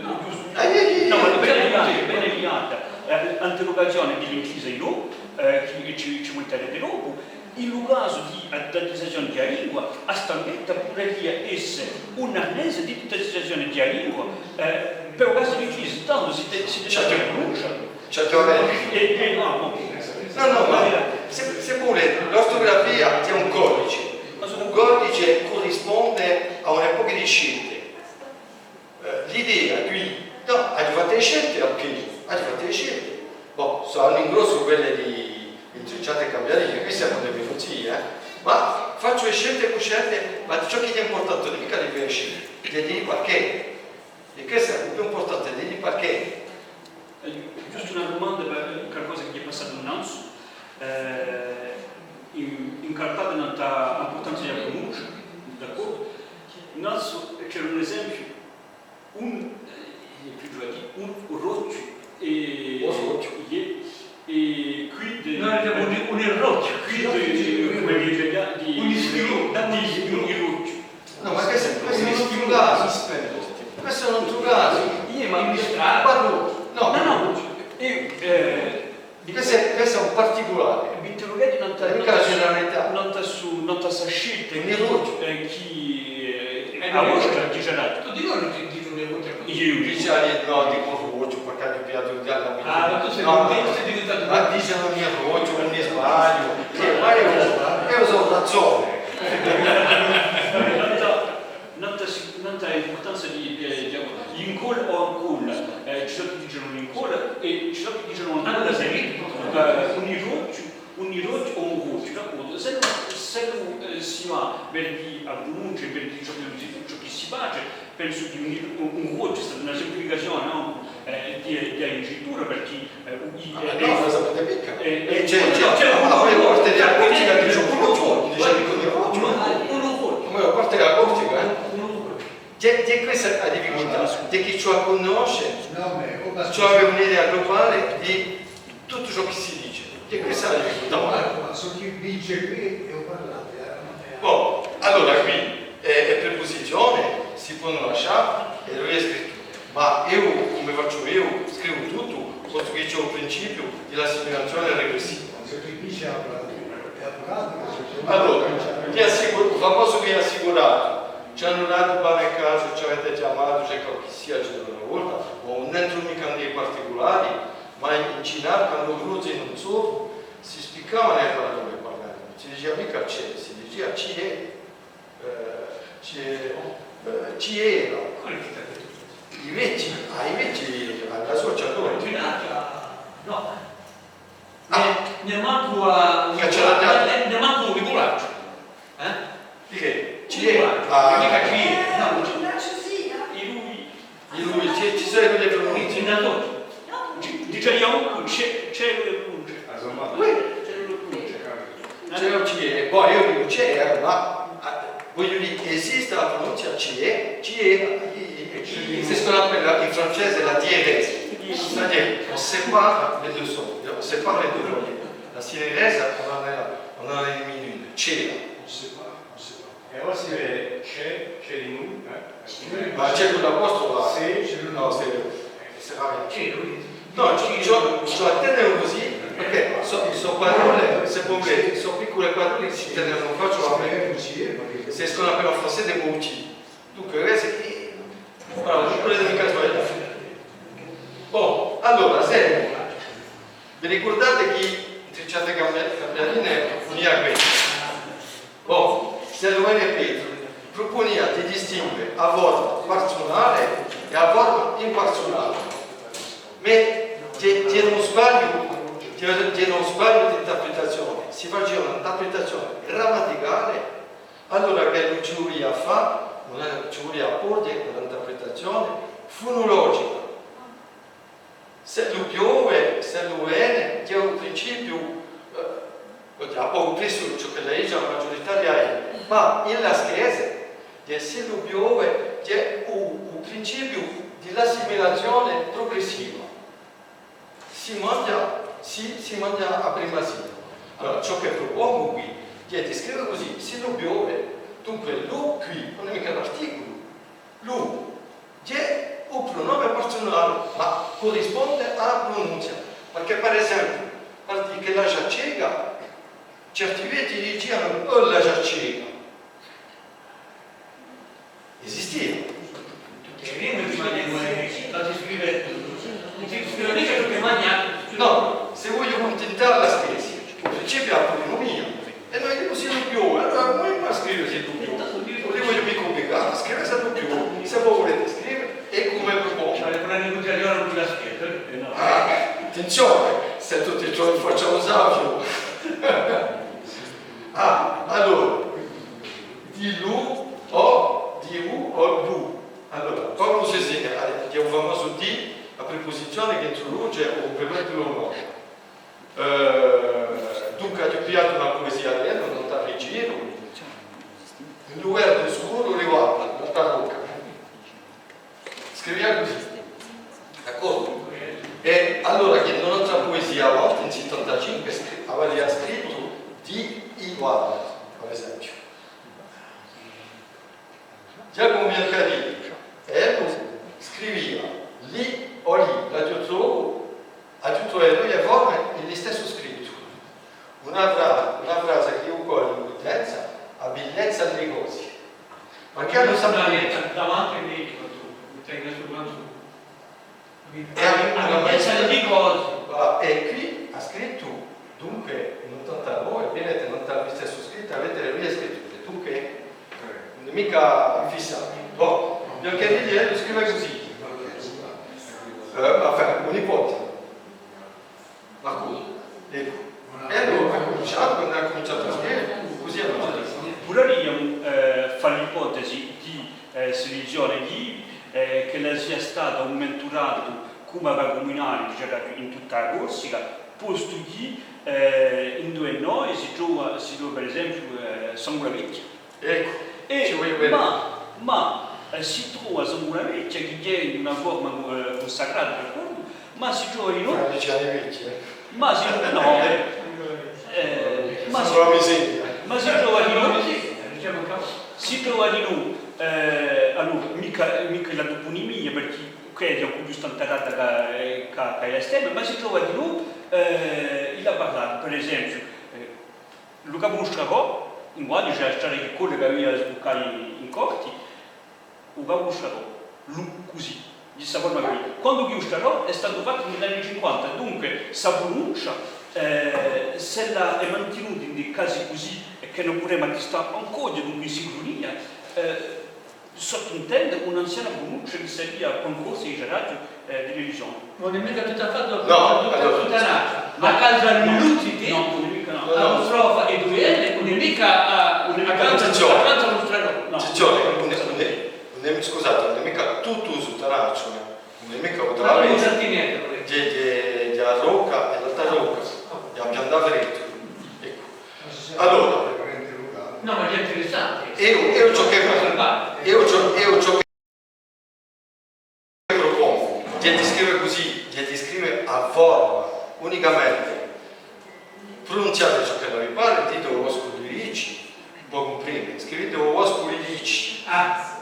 ghjustu. Eh, eh, eh, nò, ma bè, bè, bè, bè, eh, interrugazione di l'incisa di dopu, eh, chì ci, ci vultarete dopu. In u casu di a digitalizazione di a lingua, a stanghetta puderia esse un arnese di digitalizazione di a lingua, eh, per u casu di crisi, tandu si te-, si te... Certu. Prununcia. Certamente. È, è, nò, nò. Nò, nò, ma se, se puru l'ortugrafia hè un codice, un codice currisponde à un pocu di scelte. Eh, l'idea quì, nò, aghju fattu e scelte, ok, aghju fattu e scelte. Bon, sò à l'ingrossu quelle di intricciate è cambiarine, queste sò dipendenti, eh. Ma facciu e scelte cuscente, ma ciò chì hè impurtante ùn hè micca di fà e scelte, hè di dì perchè. È questu hè u più impurtante, di dì perchè. Eh, ghjustu una dumanda per qualcosa chì hè passatu innanzu, eh, in, incartata nant'à l'impurtanza di a prununcia, d'accordu? Innanzu c'era un esempiu, un, eh, più giovani, un rocciu, è, un rocciu. Iè, è quì di, nò, era un, un rocciu. Quì di, cum'è dice, di, un ispiru-, di, di un rocciu. Nò, ma questu, questu ùn hè un casu. Questu ùn hè un casu. Iè, ma parlu, nò, nò, nò. Eiu, eh, Questu hè, questu hè un particulare. M'interrugheti nant'à, nant'à sta scelta, eh, chì, eh, a vostra, dice, tù dici, dici un rocciu. Eiu dicu, nò, dicu un rocciu, perchè aghju pigliatu di... Ah, ma tù sì, nò, ma dici un rocciu, mi sbagliu. Chì mai eiu, eiu sò ragione. Nant'à, nant'à l'impurtanza di, di, di, l'incolla o ancolla, eh, ci sò chì dicenu l'incolla è ci sò chì dicenu ancolla, eh, un rocciu, un rocciu o un rocciu, d'accordu? S'ellu, s'ellu, eh, si và per dì a prununcia, per dì ciò chì, ciò chì si face, pensu chì un, un, un rocciu hè stata una simplificazione, nò? Eh, di, di a dicitura, perchè, eh, u, i, ah, eh, nò, eh, ma sapete micca. Eh, eh, c'hè, c'hè, nò, c'hè, ah, un, poi a parte di a Corsica dice un rocciu, dice un rocciu. Un, un rocciu. Ma a parte di a Corsica, eh. C'hè, c'hè questa a difficultà, di chì ci vole à cunnosce, ci vole à avè un'idea globale di tuttu ciò chì si dice. C'hè questa a difficultà. Ma, ma ciò chì vince quì hè u parlare, eh. Bon, allora quì, eh, e prepusizione si ponu lascià, è a scrittura. Ma eiu, cum'è facciu eiu, scrivu tuttu, postu chì ci hè u principiu di l'assimilazione regressiva. Ciò chì dice a pratica, hè a pratica, ciò chì... Allora, vi assicuru, u famosu vi assicuratu, ci anu datu pane è casgiu, ci avete chjamatu, ci hè qualchissia, ci hè una volta, ma ùn entru micca in i particulari, ma in, in Cinarca, quandu i Cruzzi ùn sò, si spiccavanu e parolle, par esempiu, ùn si dicia micca ci hè, si dicia ci hè. Eh, ci hè, eh, ci era. I vechji, ah, i vechji, a, a sua c'era. Nò. Ah. Nè, nè mancu à, nè, nè mancu u figuracciu. Eh? Di chì? Ci hè. Ah. Micca ci hè. Nò. È lui, è lui, ci, ci sò e duie pronunce. Di-, dice Ghjuvan, ci hè, ci hè e duie pronunce. Ah, insomma. Oui. Ci hè e duie pronunce. Ci hè o ci hè, è poi eiu dicu ci hè, eh, ma, ah, vogliu dì, esiste a pronunzia ci hè, ci hè, eh, eh, eh, c'est ce qu'on appelle en français la diérèse. C'est-à-dire, on sépare les deux sons, on sépare les deux voyelles. La sinéraise, on en a, on en élimine une. Ci hè. On sépare, on sépare. È allora si vede, ci hè, ci hè di noi, eh? Ma ci hè cù l'apostrofo, eh? Sì, ci hè di noi. Nò, sì, eh, sarà... Ci hè, oui. Nò, ci, ci, ci hè à tene cusì, perchè sò, sò parolle, s'è vo vulete, sò piccule parolle chì si tenenu faciulamente. C'est ce qu'on appelle en français des mots-dits. Dunque, eh, sì, Bravu, puru in casu. Bon, allora, semu, vi ricurdate chì in Tricciate Cambialine unia questu? Bon, s'ellu vene Petru, prupunia di distingue a forma parsunale è a forma imparsunale. Ma ci hè, ci hè un sbagliu, ci hè, ci hè un sbagliu d'interpretazione. Si facia un'interpretazione grammaticale, allora chì ci vulia à fà, ùn hè, ci vulia à porghje un'interpretazione funulogica. S'ellu piove, s'ellu vene, ci hè un principiu, eh, o digià, o pressu ciò ch'ella dice a maggiuritaria è, ma in laschese, ci hè, s'ellu piove, ci hè u, u principiu di l'assimilazione prugressiva. Si manghja, si, si manghja a prima sillaba. Allora, ciò chì prupongu quì, hè di scrive cusì, s'ellu piove, dunque l'u quì, ùn hè micca l'articulu, l'u, hè u prunome parsunale, ma currisponde à a prununzia, perchè, per esempiu, per dì ch'ella ghjà ceca, certi vechji dicianu, "Oh, ella ghjà ceca." Esistia. Tutti i primi, prima di morire, non si scrive, non si scrive micca ciò chì manghja. No, s'è vogliu cuntintà a laschese, u principiu hè a pulinumia. È noi dimu s'ellu piove, allora noi ma scrive s'ellu piove. Ùn li vogliu micca ubligà à scrive s'ellu piove. S'è vo vulete scrive, eccu cum'è prupongu. Ci vole puru à ricuncialià cù a laschese, eh? Ah, attenzione, s'è tutti i ghjorni facciu u saviu. Ah, allora, di lu, o, di u, o, lu. Allora, Paulu Cesina, eh, hè u famosu di, a prepusizione chì introduce u cumprimentu d'onore. Eh, dunque, aghju pigliatu una puesia d'ellu, Nant'à Rigiru, in u verdu scuru riguarda Nant'à Rocca. Scrivia cusì, d'accordu? È allora chì in un'altra puesia, a volta in sittantacinque, scri-, avia scrittu di i quadri, per esempiu. Ghjacumu Biancadì, ellu scrivia li o li, l'aghju trovu, aghju trovu e duie forme in listessu scrittu. Una fra-, una frasa chì u coglie in cuntezza, a billezza di i cosi. Perchè ùn sò... Davanti à mè, quandu, mi tengu stu quantu. È a, a bellezza di i cosi. Voilà, è quì hà scrittu, dunque, in ottantanove, vedete, ùn hè u listessu scrittu, avete e duie scritture, dunque, ùn hè micca infissatu. Bon, Biancadì, eh, scrive cusì. Eh, enfin, un nipote. Marcù, eccu. È allora hà cuminciatu, quandu hà cuminciatu à scrive, cusì hà cuminciatu à scrive. Puderiamu, eh, fà l'ipotesi di, eh, selezione di, eh, ch'ella sia stata un menturatu cum'è a Cumunale, diceraghju, in tutta a Corsica, postu chì, eh, induve noi si trova, si trova, per esempiu, eh, Sangula Vechja. Eccu, è, ci vulia bè. Ma, ma, eh, si trova Sangula Vechja, chì hè in una forma, eh, cunsacrata, d'accordu? Ma si trova dinù. Fra dieci anni vechji, eh. Ma si, nò, eh, eh, ma si, Sangula Misegna. Ma si trova dinù, si trova dinù, eh, allora, micca, micca la tupunimia, perchè quella hè un pocu più stantarata chè, eh, chè, chè a stemma, ma si trova dinù, eh, in la parlata, per esempiu, eh, Lu capu nustrarò, in quantu ci hè a strada chì collega chì avia à sbuccà in, in Corti, u capu nustrarò, lu, cusì, di sta forma quì. Quandu chì u strarò hè statu fattu in l'anni cinquanta, dunque, sta prununcia, eh, s'ella hè mantinuta in dei casi cusì, è chì no pudemu attistà ancora, dunque, in sincrunia, eh, sottuntende un'anziana prununcia chì saria qualcosa di, eh, di religione. Ùn hè micca tuttu à fattu, nò, tuttu, allora, tuttu à l'altru. Ma a causa, nò, lucidi, nò, ùn hè micca, nò, a strofa è duie L, ùn hè micca, ah, ùn hè micca, attenzione, a causa nustrarò, nò. Attenzione, ùn hè, ùn hè, ùn hè, scusate, ùn hè micca tuttu u suttanacciu, eh. Ùn hè micca u travagliu. Di, di, di a Rocca è l'altra Rocca, di a Pianta Freddu. Eccu. Allora. Nò, ma hè interessante. Eiu, eiu ciò chì, eiu ciò, eiu ciò chì prupongu, hè di scrive cusì, hè di scrive a forma, unicamente. Prununziate ciò ch'ella vi pare, dite u voscu lirici, vo cumprende, scrivite u voscu lirici. Ah,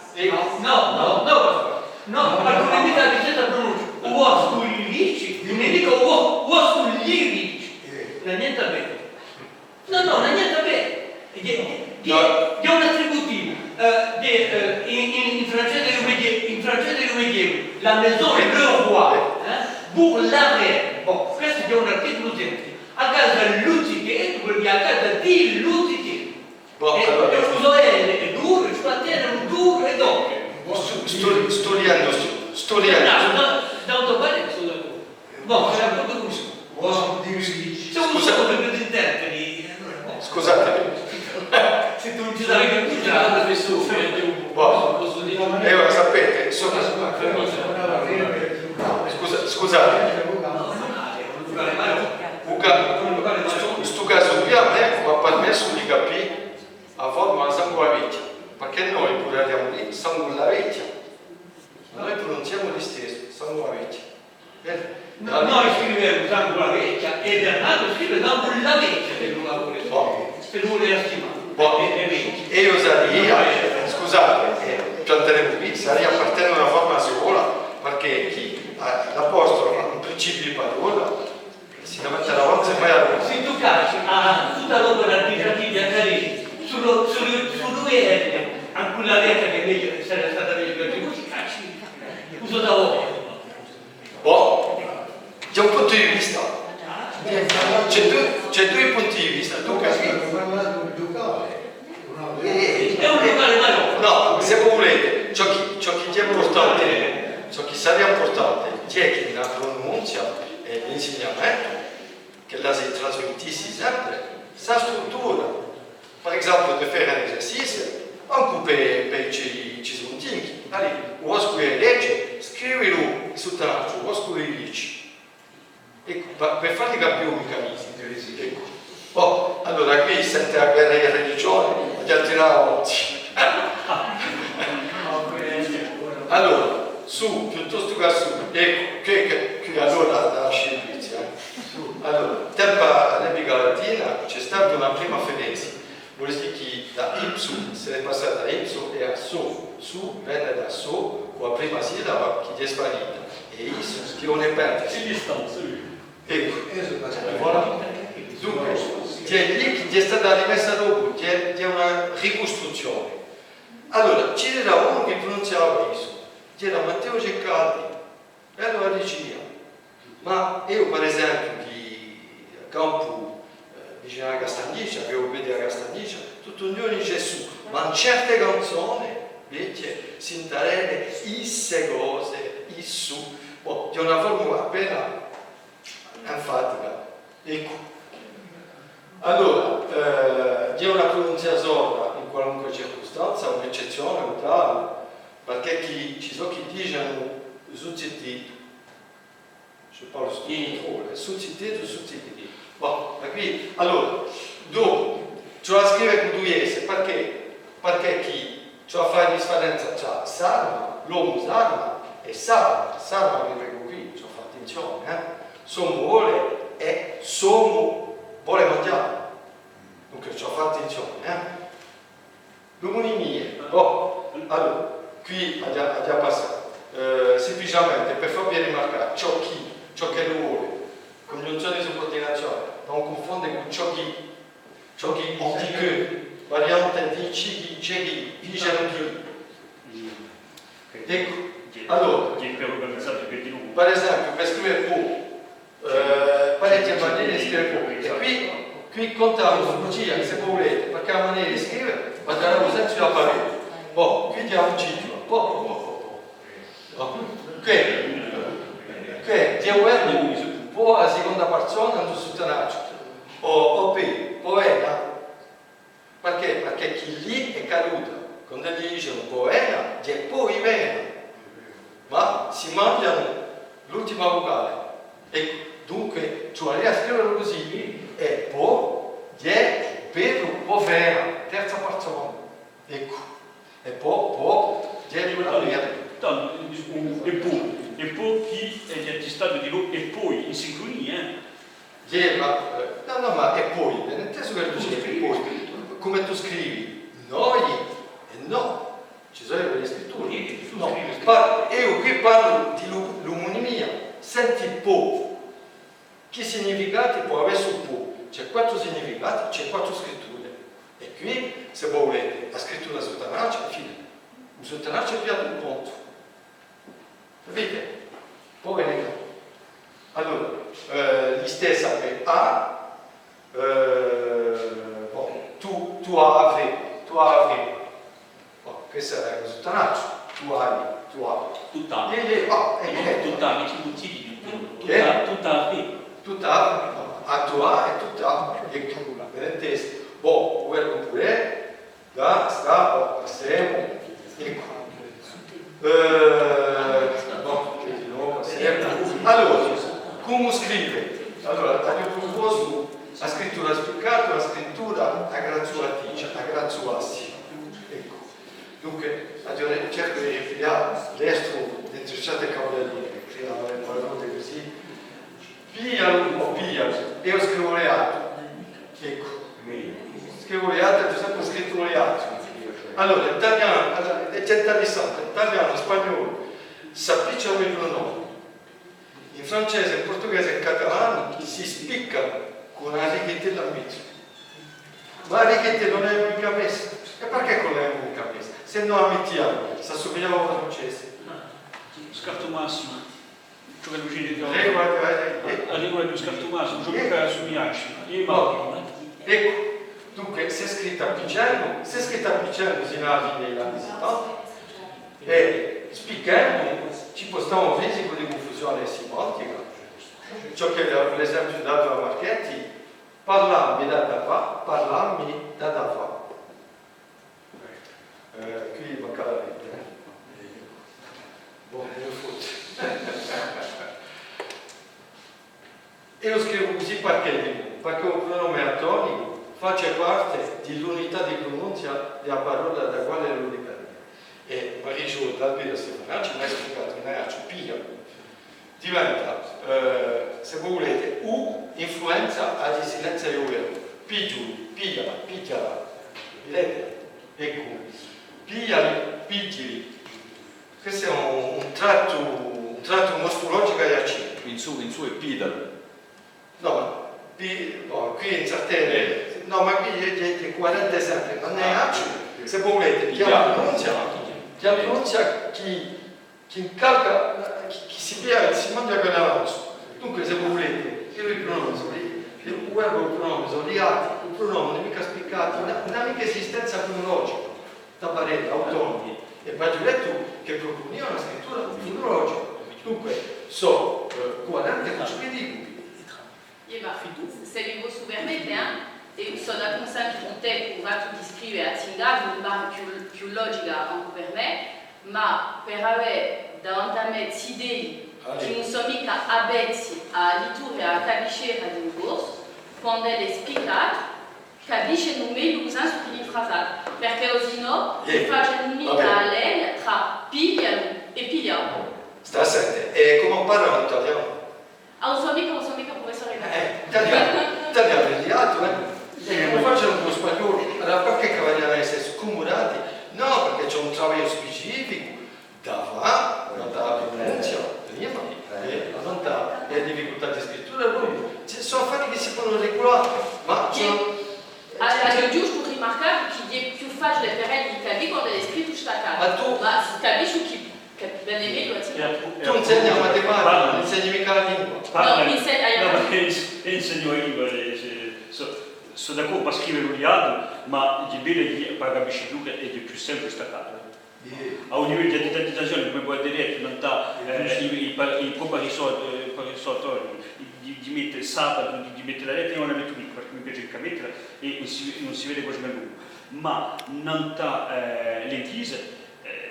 nò, nò, nò, nò, ma ùn hè micca a stessa prununcia. U voscu lirici, ùn hè micca u vo-, u voscu lirici. Eh. Ùn hà niente à vede. Nò, nò, ùn hà niente à vede. Hè, hè, hè, hè un attributivu. Eh, hè, eh, in, in, in francese, in francese Ils ont le roi, hein, pour la reine. Bon, questu hè un articulu semplice. A casa Luzzitellu, vuol dì a casa di Luzzitellu. Bon, è, allora, è u so L hè duru, ci vole à tene un duru è dopu. Stu, stu, stu liendu, stu, stu liendu. No, no, tantu vale, scusa. Bon, hè un pocu cusì. Posso dire sì? Scusa. Scusa, allora, bon. Scusate. Se tu non ci dai più, tu ci dai più. Bon. Posso dire? Eh, ora sapete, insomma, scusa, scusate. Luca, stu, stu casu quì à mè m'hà permessu di capì a forma Sangu a Vechja, perchè noi puru avemu dì Sangu a Vechja, ma noi prununziemu listessu, Sangu a Vechja. Eh, no, noi scrivemu Sangu a Vechja è Bernardu scrive Sangu a Vechja per u lavori, per u lavori a stimà. Bon. È, è vechja. È eiu saria, scusate, eh, pianteremu quì, saria partenu da una forma sola, perchè chì, eh, l'apostolu in principiu di parolla, si ne mette davanti è poi allora. Sì, tù caci, ah, tutta l'opera di Giacchini Accaresi, sulu, sulu, sulu eri, ancu a lettera chì megliu, saria stata megliu per tù, caci, uso da ora. Bon, ci hè un puntu di vista. Ci hè dui, ci hè dui punti di vista, tù capisci? Hè un lucale, ma nò. Nò, s'è vo vulete, ciò chì, ciò chì hè impurtante, ciò chì saria impurtante, hè chì a prununzia è l'insignamentu, ch'ella si trasmittissi sempre, sta struttura. Par exemple, de faire un exercice, ancu per, per i ci, i ci suntinchi. Allez, u voscu di legge, scrivilu in suttanacciu, u voscu di legge. Eccu, pa-, per falli capì u miccanisimu. Eccu. Bon, allora, quì sente a guerra di religione, aghju da tirà avanti. Allora, sù, piuttostu chè sù, eccu, chì, chì, chì allora a scienza, eh. Allora, tempu à l'epica latina, ci hè stata una prima ferenza. Vole dì chì da ipsum s'hè passatu à ipso è à so. Su vene da so, cù a prima sillaba chì hè sparita, è iso, chì ùn hè pente. Eccu. Voilà. Dunque, hè lì chì hè stata rimessa dopu, hè, hè una ricustruzzione. Allora, ci era unu chì prununziava iso, era Matteu Ceccaldi. È allora dicia, ma eiu, par esempiu, chì campu, eh, vicinu à a Castagniccia, chì u vicu à a Castagniccia, tuttu un ghjornu dice Gesù, ma in certe canzone, vechje, sintarete isse cose, issu, bon, hè una forma appena enfatica. Eccu. Allora, eh, hè una prununzia sola in qualunque circustanza, un'eccezzione, un casu, perchè chì ci sò chì dicenu suzzitì, ci parlu stu controllu, suzzitì, suzzitì. Bon, ma quì, allora, dopu, ci vole à scrive cù dui S, perchè? Perchè chì ci vole à fà a differenza trà s'arma, l'omu s'arma, è s'arma, s'arma, vi pregu quì, ci vole à fà attenzione, eh? S'omu vole è s'omu vole manghjà. Dunque, ci vole à fà attenzione, eh? L'omunimie, bon, allora, quì aghju, aghju da passà. Eh, simpliciamente, per fà vi rimarcà, ciò chì, ciò ch'ellu vole, cunghjunzione di suburdinazione, ùn cunfonde cù ciò chì, ciò chì indica, variante di ci chì, ci chì, dice chì. Eccu, allora, par esempiu, per scrive pò, eh, parechje manere di scrive pò. È quì, quì conta a bugia, s'è vo vulete, perchè a manera di scrive và à dà u sensu di a parolla. Bon, quì hè un ciclu. Pò, pò, pò, pò, pò. Bon. Què, què, hè u verbu pò à a seconda parsona in u suttanacciu. O, o pè, poena. Perchè? Perchè chì lì hè caduta. Quand'elli dicenu poena, hè poi vena. Ma si manghjanu l'ultima vucale. È dunque, ci vuleria à scrivelu cusì. È pò, hè, veru, povera, terza parsona. Eccu. È pò, pò, hè, tandu, è pò, è pò chì hè, hè statu di lo, è poi, in sincrunia, eh. Iè, ma, eh, nò, nò, ma è poi, ben intesu chì tù scrivi, è poi, cum'è tù scrivi, noi è nò, ci sò e scritture. Nò, par-, eiu quì parlu di l'u-, l'umunimia, senti pò. Chì significati pò avè stu pò? Ci hè quattru significati, ci hè quattru scritture. È quì, s'è vo vulete, a scrittura suttanaccia, infine, u suttanacciu hè pigliatu in contu. Capite? Poi, allora, eh, listessa per A, eh, bon, tu, tu as à avè, tu as à avè. Bon, questa hè una cosa, tu hai, tu as. Tu t'has. Eh, eh, oh, eh, eh. Tu t'has, metti un T, tu, tu t'has, tu t'has à avè. Tu t'has, bon, à toi et tu t'has. Eccu, ben intesu. Bon, u verbu pudè, da, stà, o passemu. Eccu. Eh, bon, di novu, passemu. Allora, cumu scrive? Allora, aghju prupostu a scrittura spiccata, a scrittura a grazzuaticcia, a grazzuassi. Eccu. Dunque, aghju, cercu di ripiglià l'estru di certe cose, di creà parolle cusì. Piglialu o piglialu. Eiu scrivu liatu. Eccu. Scrivu liatu, aghju sempre scrittu liatu. Allora, in talianu, allora, hè interessante, in talianu, in spagnolu, s'appiccianu i prunomi. In francese, in purtughese è in catalanu si spicca cù una righettella in mezu. Ma a righettella ùn l'emu micca messa. È perchè chì ùn l'emu micca messa? S'è no a mittiamu, s'assumigliava à u francese. Scartumassu. Ciò chì dice, a regola di u scartumassu, ciò chì assumigliasci. Eccu, dunque, s'hè scritta appiccendu, s'hè scritta appiccendu sinu à a fine di l'anni settanta, è spiccendu ci pò stà un risicu di cunfusione simantica. Ciò chì, per esempiu, datu da Marchetti, parlammi d'avà, parlammi d'avà. Eh, quì manca a lettera, eh. Bon, eiu fussi. Eiu scrivu cusì perchè, perchè u prunomu atonicu face parte di l'unità di prununzia di a parolla da quale ellu dipende. È Maria Sciolta, Albiru Stefanacci m'hà spiegatu, in Aiacciu, piglialu. Diventa, eh, s'è vo vulete, u influenza a desinenza di u verbu. Pigliu, pigliala, pigliala. Videte? Eccu. Pigliali, piglili. Questu hè un, un trattu, un trattu morfulugicu aiacciu. In su, in su hè pidalu. Nò, ma pi-, bon, quì in Sartè, eh, nò, ma quì hè, hè, hè quaranta sempre, ma in Aiacciu, s'è vo vulete, pigliali, pigliali, pigliali, chì a prununzia, chì a prununzia chì chì calca, chì, chì si piglia, chì si manghja cù l'avanzu. Dunque, s'è vo vulete, eiu u prunomu, u verbu è u prunomu sò liati, u prunomu ùn hè micca spiccatu, ùn hà, ùn hà micca esistenza fonulogica, da parè, autonomu. È v'aghju dettu chì prupunia una scrittura fonulogica. Dunque, sò, eh, cuarente cù ciò chì dicu. Iè, ma s'è mi possu permette, eh, eiu sò d'accunsentu cun tè, cù u fattu di scrive a zingara, mi pare più, più logica ancu per mè, ma per avè davanti à mè sti dui chì ùn sò micca avvezzi à a littura è à a capiscera di u corsu, quand'ellu hè spiccatu, capiscenu megliu u sensu di l'infrasata, perchè o sinnò ùn facenu micca a leia trà piglialu è piglià. Stà à sente, è cumu parla in talianu? Ah, ùn sò micca, ùn sò micca prufessore. Eh, in talianu, in talianu hè liatu, eh. È cumu facenu cù u spagnolu? Allora, perchè chì v'aghju à dì stessu, cumu dati? Nò, perchè ci hè un travagliu specificu da fà, da a prununzia, prima, è da a difficultà di scrittura, dopu. Ci sò affari chì si ponu regulà, ma ci hè... Aghju ghjustu rimarcatu chì hè più faciule per elli di capì quand'ellu hè scrittu staccatu. Ma tù... Ma capiscu chì Capi bè megliu, sì. Tù insegni a matematica, ùn insegni micca a lingua. Nò, insegnu, nò, perchè ins-, insegnu a lingua, eh, sò, sò d'accordu per scrive u liatu, ma di bè, di, per capisce più chì hè più semplice staccatu. À u livellu di a didattizazione, cum'è vo avete dettu, nant'à, eh, i, i pa-, i propri risol-, eh, i propri risolutori, di, di mette sabatu, di, di mette a lettera, eiu ùn a mettu micca, perchè mi piace micca mettela è ùn si, ùn si vede quasi micca. Ma nant'à, eh, l'inglese, eh,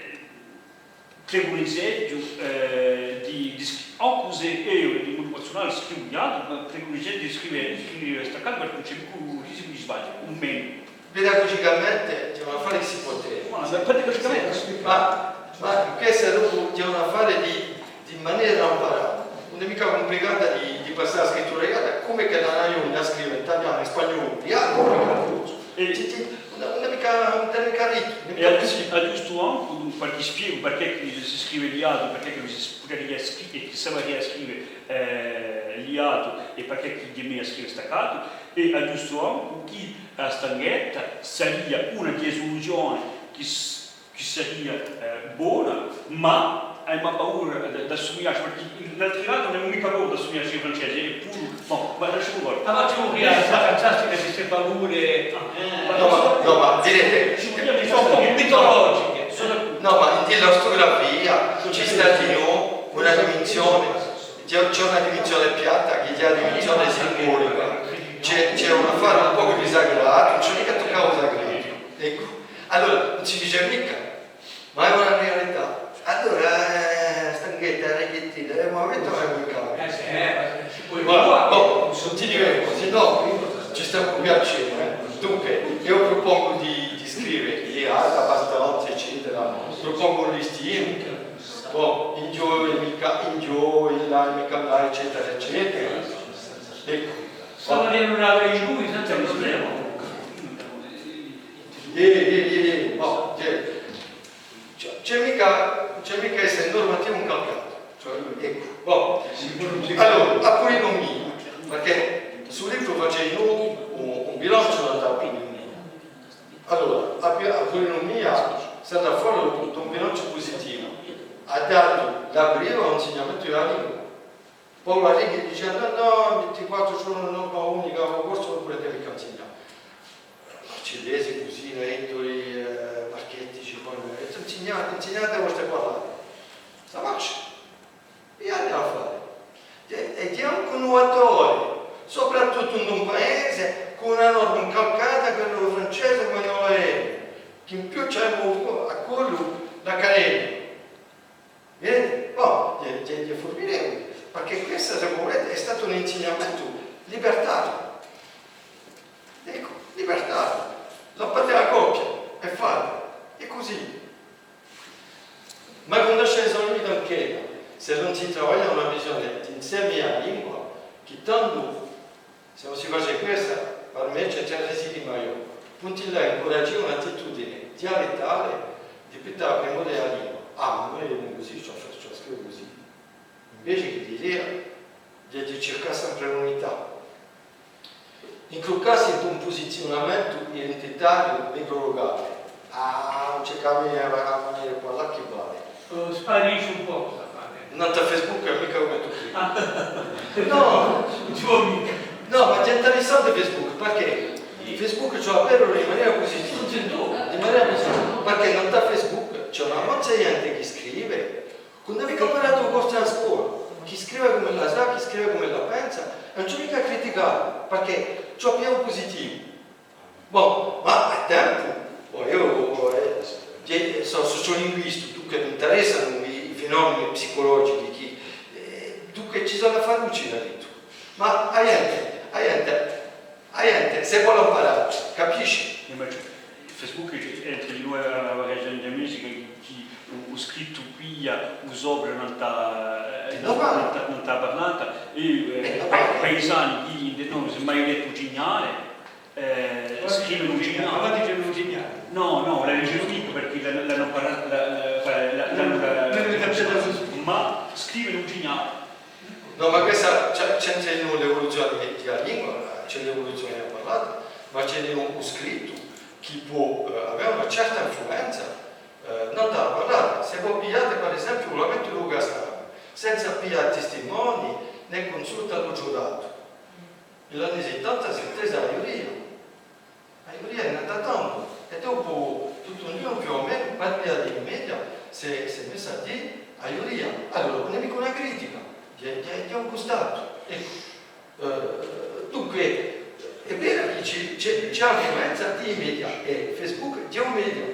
Precunizeghju, eh, di, di scri-, ancu s'è eiu, di modu persunale, scrivu liatu, ma precunizeghju di scrive, di scrive staccatu, perchè ùn ci hè micca u risicu di sbagliu, o menu. Pedagogicamente, hè un affare chì si pò tene. Ma, ma pedagogicamente... Sì, ma, ma questu dopu hè un affare di, di manera d'amparà. Ùn hè micca cumplicata di, di passà à a scrittura liata, cum'è chì l'anaioni a scrive in talianu, in spagnolu, liatu, in corsu. È ci, ci, ùn, ùn hè micca, ùn hè micca rittu, ùn hè micca pussibule. È aghjustu ancu, dunque, qualchì spiegu perchè chì si scrive liatu, perchè chì si puderia scri-, è chì si vuleria scrive, eh, liatu, è perchè chì ghjè megliu à scrive staccatu, è aghjustu ancu chì a stanghetta saria una di e suluzione chì s-, chì saria, eh, bona, ma Avemu paura d-, d'assumiglià, perchè l'altri lati ùn avemu micca paura d'assumiglià à i francesi, eppuru, bon, ma lasciamu corre. Ah, ma ci vuleria sta fantastica, ci ste paure. Eh, ma no, ma, no, ma vedete, ci vuleria, sono un poco mitologiche. No, ma in l'ortugrafia ci stà dinò una dimensione, c'hè, c'hè una dimensione piatta, chì hè a dimensione simbolica. C'hè, c'hè un affare un pocu di sacratu, ùn ci hè micca à tuccà u sacratu. Eccu. Allora, ùn si dice micca, ma hè una realità. Allora, eh, stanghetta, reghjettita, eh, ma mettimu in campu. Eh, sì, eh, ma si pò... Voilà, bon, ùn ti dicu, sinnò ci stemu quì à cena, eh. Dunque, eiu prupongu di, di scrive, hè alta, abbastanza, eccetera. Prupongu un listinu. Bon, in ghjò, in micca, in ghjò, in là, in micca là, eccetera, eccetera. Eccu. Stava dicendo una vece lui, senza problema. Iè, iè, iè, iè. Bon, iè. Ci hè, ci hè micca, ci hè micca esse normativu incalcatu. Cioè, eccu, bon. Allora, a pulinumia, perchè stu libru face un, un, un bilanciu nant'à a pulinumia. Allora, a pi-, a pulinumia, s'andà fora d'un bilanciu pusitivu, hà datu l'avviu à l'insignamentu di a lingua. Po a lingua dice, nò, nò, vintiquattru sò una norma unica, u corsu ùn pudete micca insignà. Marcellesi, Cusina, Ettori, eh, Marchetti, ci pò, eh, insignate, insignate a vostra parlata. Ça marche. È andemu à fà. È, è hè ancu nuvatore, soprattuttu in un paese cù una norma incalcata, quella francese, quella, chì in più ci avemu à quellu l'accademia. Vedete? Bon, hè, hè, hè furminevule, perchè quessa, s'è vulete, hè statu un insignamentu libertariu. Eccu, libertariu. Lampate a coppia è fate. Hè cusì. Ma cunnoscenza limita anch'ella, s'ellu ùn si travaglia una visione d'inseme à a lingua, chì tandu S'è ùn si face quessa, per mè ci hè, ci hè un risicu maiò. Puntillà è incuraghjà un'attitudine dialettale di più tale chè a lingua. Ah, ma noi simu cusì, ci hè, ci hè, scrive cusì. Invece chì di, di, di circà sempre l'unità. Incruccassi in un pusizionamentu identitariu microlocale. Ah, ùn ci hè chè a manera, a manera quella chì vale. Eh, sparisce un pocu st'affare. Nant'à Facebook hè micca cum'è tù credi. Ah. Nò. Ùn ci vole micca. Nò, ma hè interessante Facebook, perchè Facebook ci hè da vede in manera pusitiva. Ùn ci hè dubiu. In manera pusitiva. Perchè nant'à Facebook ci hè una manza di ghjente chì scrive, chì ùn hà micca amparatu u corsu à a scola, chì scrive cum'ella sà, chì scrive cum'ella pensa, è ùn ci hè micca à criticà, perchè ci hè più pusitivu. Bon, ma à tempu, o eiu, o, eh, sò, sò sociolinguistu, dunque m'interessanu i, i fenomeni psicologichi chì, eh, dunque ci sò da fà luce, capì? Ma a ghjente, a ghjente, a ghjente, s'è vole amparà, capisci? Eh, ma Facebook hè, hè, hè una, una variazione di musica chì, chì u, u scrittu piglia u sopra nant'à, eh, nant'à, nant'à a parlata, è, eh, i paisani chì, ùn sò mai letti u Cignale, Eh, scrivenu u Cignale. Ma dicenu u Cignale. Nò, nò, ùn la dicenu micca, perchè l'anu, l'anu parla-, la, la, la, l'anu, la, ma scrivenu u Cignale. Nò, ma quessa c'è, c'entra in l'evoluzione di, di a lingua, ci hè l'evoluzione di a parlata, ma ci hè u, u scrittu chì pò, eh, avè una certa influenza, eh, nant'à a parlata. S'è vo pigliate, per esempiu, u lamentu di u Castagnu, senza piglià testimoni nè cunsulta di u Ciudatu. In l'anni settanta s'hè intesa a ghjuria. A ghjuria hè nata tandu, è dopu tuttu un ghjornu più o menu, par via di i media, s'hè, s'hè messa à dì a ghjuria. Allora, ùn hè micca una critica, hè, hè, hè un custatu. Eccu. Eh, dunque, hè vera chì ci, ci hè, ci hè a influenza di i media, è Facebook hè un media.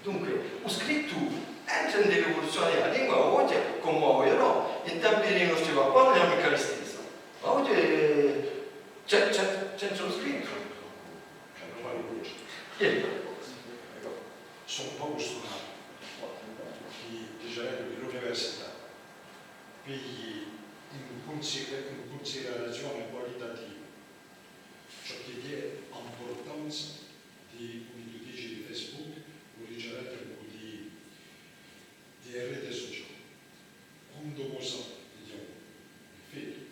Dunque, u scrittu entra in l'evoluzione di a lingua, oghje, cum'è oghje nò, in tempi di i nostri babboni ùn era micca listessa. Ma oghje, eh, ci hè, ci hè, ci hè u scrittu. Cioè, ùn vale micca. Iè. Sò un pocu stunatu chì, chì dice di l'università pigli in cunsider-, in cunsiderazione qualitativa ciò chì hè a impurtanza di, cum'è tù dici, di Facebook, o di, di e rete suciale. Quandu vo sà, dicu, in effetti,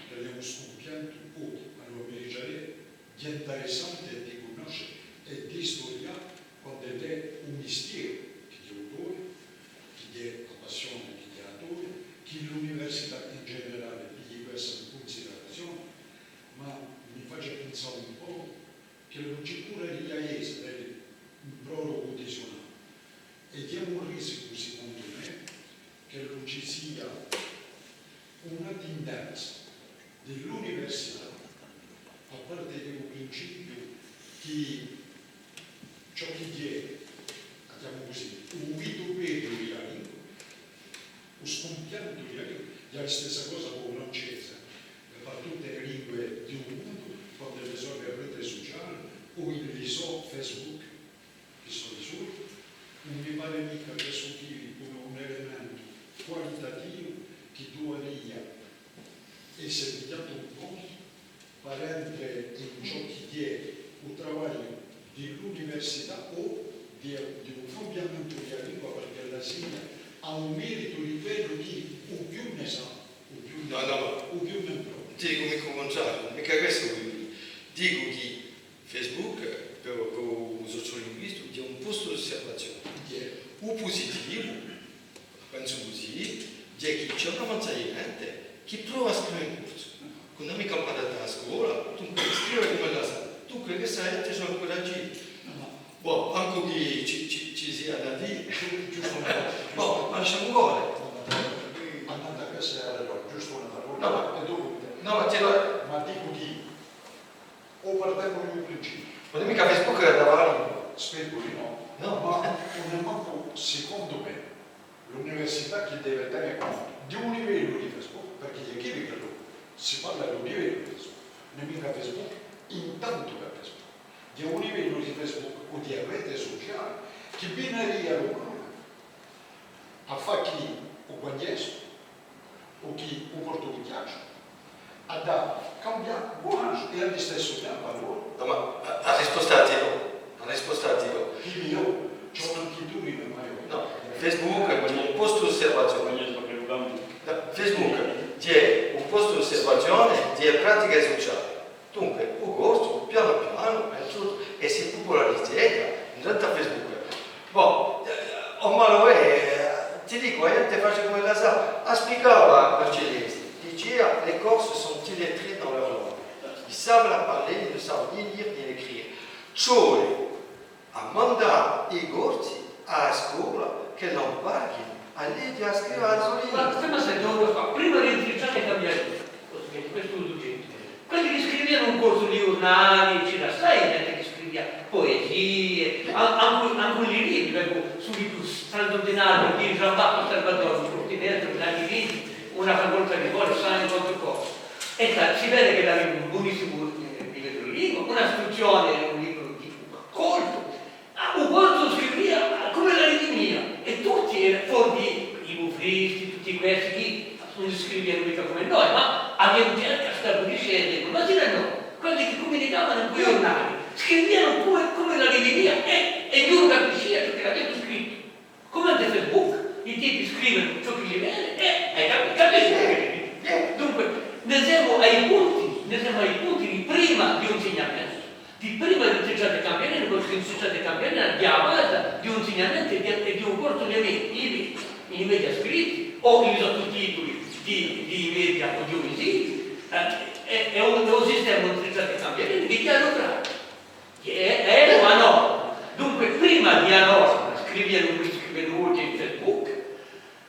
ch'ellu hè un scumpientu, allora mi dice, hè interessante di cunnosce è di studià quand'ellu hè un mistieru, chì hè autore, chì hè a passione, chì chì l'università in generale pigli quessa in cunsiderazione, ma mi face pensà un pocu chì ùn ci pudeva esse un prologu di suna. È ghjè un risicu, sicondu mè, chì ùn ci sia una tindenza di l'università, à parte di u principiu chì ciò chì ghjè, a chjamu cusì, u vituperu di a lingua, u scumpiantu di a lingua, hè a stessa cosa pà u francese, è pà tutte e lingue di u mundu, quandu e so rete suciale, o i so Facebook, chì sò i so, ùn mi pare micca chì sò quì cum'è un elementu qualitativu chì duvaria esse pigliatu in contu, parente in ciò chì ghjè u travagliu di l'università o di, di un cambiamentu di a lingua, perchè a lassia hà un meritu di quellu chì u più ne sà, u più ne, no, no, u più ne prova. Ti dicu micca u cuntrariu, micca questu vogliu dì. Dicu chì Facebook, per, per u sociolinguistu, ghjè un postu d'osservazione. Ghjè. U pusitivu, pensu cusì, ghjè chì ci hè una manza di ghjente chì prova à scrive in corsu. Quandu ùn hè micca imparatu à a scola, dunque scrive cum'ella sà. Dunque questa ghjente ci hè ancora da dì. Bon, ancu chì ci, ci, ci sia da dì. Ghjustu, ghjustu una, bon, ma lasciamu corre. Ma tantu questa era ghjustu una parolla. No, ma, è dopu, no, ma ti la, ma dicu chì o partemu di un principiu. Ma dimmi chì Facebook hè davanti. Sperimu di no. No. Ma ùn hè mancu, sicondu mè, l'università chì deve tene contu di un livellu di Facebook, perchè hè chì, chì si parla di un livellu di Facebook, ùn hè micca Facebook intantu per Facebook, di un livellu di Facebook o di rete suciale chì vinaria à fà chì u guagliescu, o chì u portu u viaghju, hà da cambià u guagliescu è à listessu tempu allora. No, ma a, a risposta a ti dò, a risposta a ti dò. Chì eiu, ci hè un'inquietudine maiò. No, Facebook hè un postu d'osservazione. No, Facebook hè un postu d'osservazione di e pratiche suciali. Dunque, u corsu, pianu pianu, hè tuttu, è si pupularizzetta, indrentu à Facebook. Bon, eh, o malu hè, eh, ti dicu, a ghjente face cum'ella sà, a spiegava Marcellesi, dicia, les Corses sont illettrés dans leur langue. Ils savent la parler, ils ne savent ni lire ni l'écrire. Ci vole à mandà i Corsi à a scola ch'elli amparghjinu à leghje è à scrive a so lingua. Ma stemu à sente una cosa, prima di intriccià è cambià lingua, questu hè u sughjettu. Quelli chì scrivianu in corsu li ghjurnali, c'era assai ghjente chì scrivia puesie, an-, ancu, ancu li libri, vecu subitu Sant'Urdinariu di Jean-Marc Salvadori, un purtinese, un latinese, una raccolta di poemi, Sani contru Corsi. È si vede ch'ellu avia un bunissimu, eh, livellu di lingua, una istruzzione, un libru di coltu, Ah, u corsu u scrivia cum'ellu rivinia, è tutti, eh, fora di i mufristi, tutti questi chì ùn scrivianu micca cum'è noi, ma avianu certu sta cunniscenza, ma sì, nò, quelli chì cuminicavanu cù i ghjurnali, scrivianu cum'è, cum'ellu rivinia, è, è ognunu capiscia ciò ch'ellu avia scrittu. Cum'è in Facebook, i tipi scrivenu ciò chì li vene, è, è capi-, capisci ciò chì li vene. Dunque, ne semu à i punti, ne semu à i punti di prima di u insignamentu, di prima di u tracciatu cambiarianu, perchè u tracciatu cambiarianu hè a basa di u insignamentu è di, è di u corsu di i me-, i me-, i media scritti, o i sottutituli di, di i media audiovisivi, eh, è, è u, è u sistema di u tracciatu cambiarianu chì ghjè adopratu. È, è a norma. Dunque, prima di a norma, scrivianu, scrivenu in Facebook,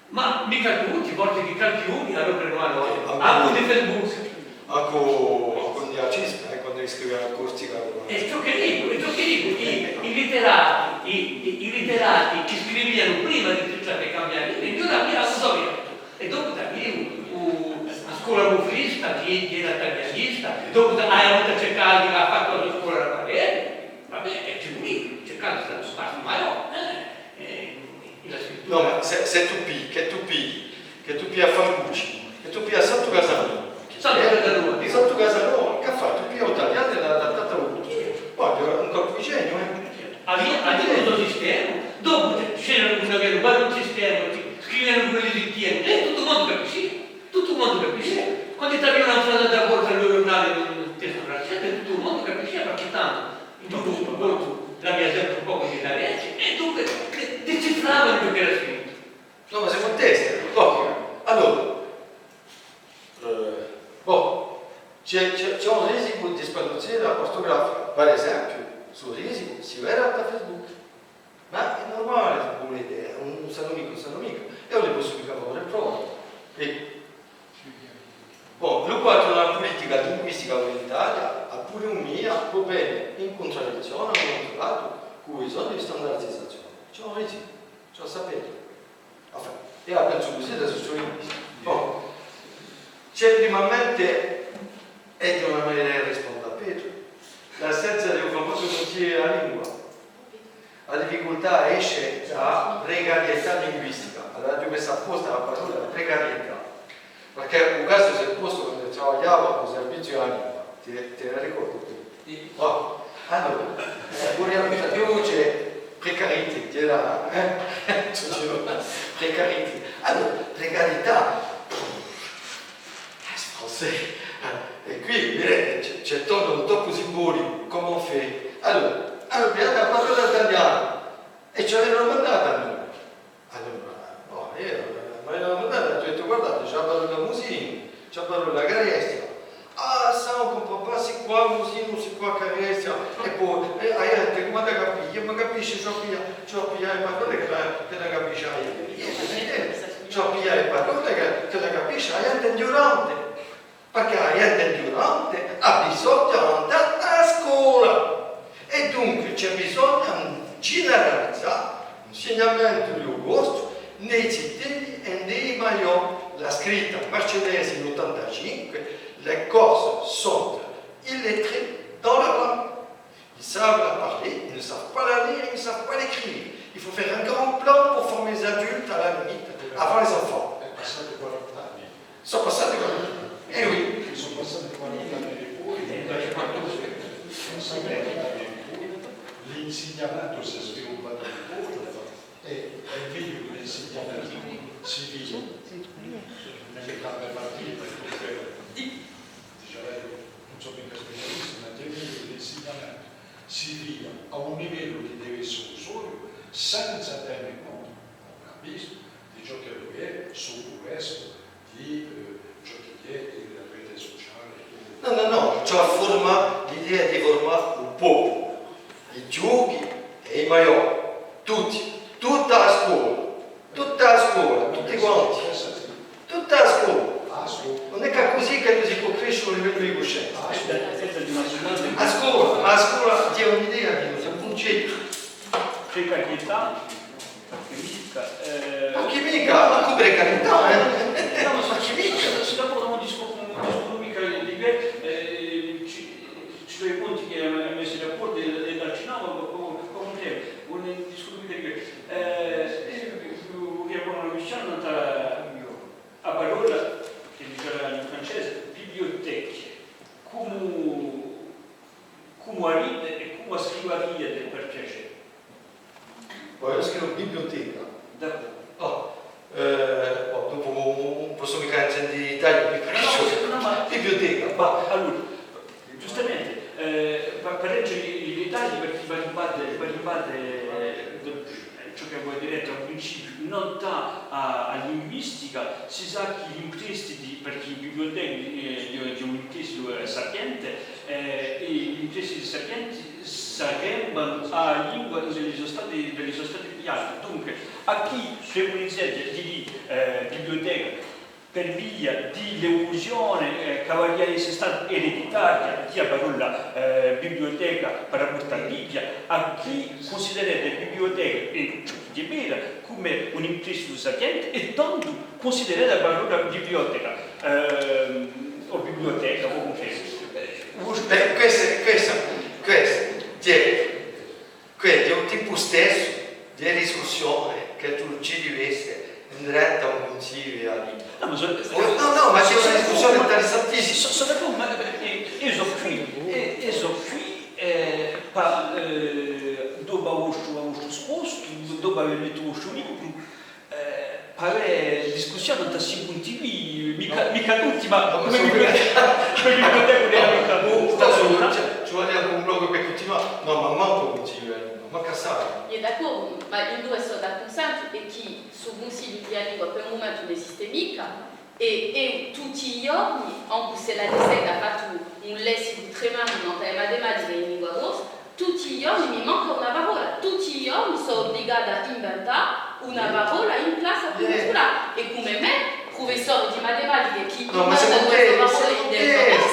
ma micca tutti, forse chì qualchidunu adopranu a norma. Ancu di Facebook. Ancu, ancu in Cispa, eh, quandu scrivia in Corsica. È ciò chì dicu, è ciò chì dicu, i, i litterati, i, i, i litterati chì scrivianu prima di traccià è cambià, ora mi a so È dopu t'aviu u, u, a scola mufrista, chì, chì era talianista, dopu t'aviu da circà di fà a scola da pareri, va bè, è ci vole, circà di fà un passu maiò, eh, eh, in a scrittura. Nò, ma sè, sè tù pigli, chì tù pigli, chì tù pigli à Farrucci, chì tù pigli à Santu Casanova. Santu Casanova, chì Santu Casanova, chì hà fattu? Piglia u talianu è l'hà adattatu à u corsu. Guarda, un colpu di geniu, eh. Avia, avia u so sistema, dopu c'era, ùn avia mai un sistema, scrivianu quelli chì sentianu, è tuttu u mondu capiscia, tuttu u mondu capiscia. Quandu t'aviu una frasa da corsu à u ghjurnale, un testu francese, tuttu u mondu capiscia, perchè tandu, in tuttu u corsu l'avia sempre un pocu di da leghje, è dunque, de-, decifravanu ciò ch'era scrittu. Nò, ma semu in testa. Bon, allora, Stu risicu si vede da Facebook. Ma hè nurmale, s'è vulete, ùn, ùn sannu micca, ùn sannu micca. Eiu ùn li possu micca fà prova. Eccu. Bon, lu quadru di a pulitica linguistica in Italia, a puru mia, pò vene in cuntradizzione, à un mumentu datu, cù u bisognu di standardizazione. Ci hè un risicu, ci hè da sapè. Enfin, eiu a pensu cusì, adesso sò in... Bon. Ci hè primamente, è di una manera rispondu à Petru, l'assenza di un famosu cunsigliu di a lingua. A difficultà esce da precarietà linguistica. Allora, aghju messu apposta a parolla precarietà, perchè u casu s'hè postu quandu travagliava à u serviziu di a lingua. Ti, ti ne ricordi? Sì. Oh, allora, eh, puru in Italia ci hè precarietà, c'era, eh? C'era precarietà. Allora, precarietà, eh, c'est français. Eh, è quì, eh, ci hè, ci hè tuttu un toccu simbolicu, comment faire. Allora, allora, a parolla taliana, è ci l'avenu dumandata à noi. Allora, bon, eiu, eh, m'avenu dumandatu, aghju dettu, guardate, ci hè a parolla musinu, ci hè a parolla carestia. Ah, ça, on comprend pas, c'est quoi musinu, c'est quoi carestia? È po, eh, a ghjente cumu a capì? Ma capisci, ci vole à piglià, ci vole à piglià e parolle chì a, chì a capisce a ghjente. Ci vole à piglià e parolle chì, chì a capisce a ghjente ignurante. Perchè a ghjente ignurante hà bisognu d'andà à a scola. È dunque ci hè bisognu di generalizà l'insignamentu di u corsu in i zitelli è in i maiò. L'hà scritta Marcellesi in ottantacinque, les Corses sont illettrés dans leur langue. Ils savent la parler, ils ne savent pas la lire, ils ne savent pas l'écrire. Il faut faire un grand plan pour former les adultes, à la limite, avant les enfants. Hè passatu quaranta anni. Sò passati quaranta anni. Eh oui. Sò passati quaranta anni di poi, è da quaranta anni di poi, l'insignamentu s'hè sviluppatu di pocu, è, è megliu chì l'insignamentu si via, nelle gambe partite, perchè, diciaraghju, ùn sò micca specialista, ma hè megliu chì l'insignamentu si via à un livellu chì deve esse u soiu, senza tene contu, à u mio avisu, di ciò ch'ellu hè, sottu u restu, di, eh, ciò chì hè, di a rete suciale, di... Nò, nò, nò, ci hè à furmà, l'idea di furmà u populu, i ghjuchi è i maiò, tutti, tutta a scola, tutta a scola, tutti quanti, tutta a scola. Ùn hè chè cusì chì si pò cresce à u livellu di cuscenza. A scola, a scola hè un'idea, di un cuncettu. Precarietà, chimica, eh... Ma chimica, ma chì precarietà, eh? Nò, ma sò chimica. Sò, sò d'accordu, ùn discu-, ùn discutu micca di què, eh, ci, ci sò i punti chì avemu messu d'accordu è, è d'accennamu, ma cum'è, cum'è ùn discutu micca di què. Eh, eiu, eiu, eiu vogliu pone una quistione nant'à a parolla, chì dice in francese, bibliothèque, cumu, cumu a vide è cumu a scrivariate, per piacè? Vogliu scrive biblioteca. D'accordu. Ah, eh, bon, dopu ùn possu micca intrà in dettagli, perchè... Nò, nò, ma... Biblioteca, ma... Allora, ghjustamente, eh, per, per entre in i, i dettagli, perchè v'arimbate, v'arimbate, eh, ciò chì avete dettu à u principiu, nant'à a, a linguistica, si sà chì l'imprestiti, perchè i bibliotechi, eh, di, di un imprestitu, eh, Sapiente, eh, è l'imprestiti Sapiente s'arrembanu à a lingua induve elli sò stati, induve elli sò stati pigliati. Dunque, à chì premunizzaria di dì, eh, biblioteca, per via di l'evoluzione, eh, chì avaria à esse stata ereditaria di a parolla, eh, biblioteca per appuntu a Bibbia, à chì cunsiderate biblioteca, è ciò chì hè vera, cum'è un imprestitu Sapiente, è tandu cunsiderate a parolla biblioteca, ehm, o biblioteca, o cum'è... Bè, quessa, quessa, quessa, hè Què hè u tipu stessu di discussione chì tù ci devi esse indrentu à un cunsigliu di a lingua. Nò, ma sò, oh, nò, nò, ma hè una discussione interessantissima. Sò, sò d'accordu, ma, eh, eh, eiu sò quì, eh, eiu sò quì, eh, pà, eh, dopu à u vostru, à u vostru spostu, dopu avè lettu u vostru libru, eh, pà avè discussione nant'à sti punti quì, micca, micca tutti, ma... Nò, ma cum'è sò mi, cum'è mi... Nò, ma, oh, sta solu, ci, ci vole ancu un locu per cuntinuà. Nò, ma mancu un cunsigliu, eh, mancu assai. Eiu d'accordu, ma induve sò d'accunsentu hè chì stu cunsigliu di a lingua per u mumentu ùn esiste micca, è, è tutti i ghjorni, ancu s'è l'A D S E C hà fattu un lessicu tremendu nant'à e matematiche in lingua corsa, Tutti i ghjorni mi manca una parolla, tutti i ghjorni sò ubligata à inventà una parolla in classa à Pulmusculà. È cum'è mè, prufessore di matematiche, chì inventa queste parolle in dentro,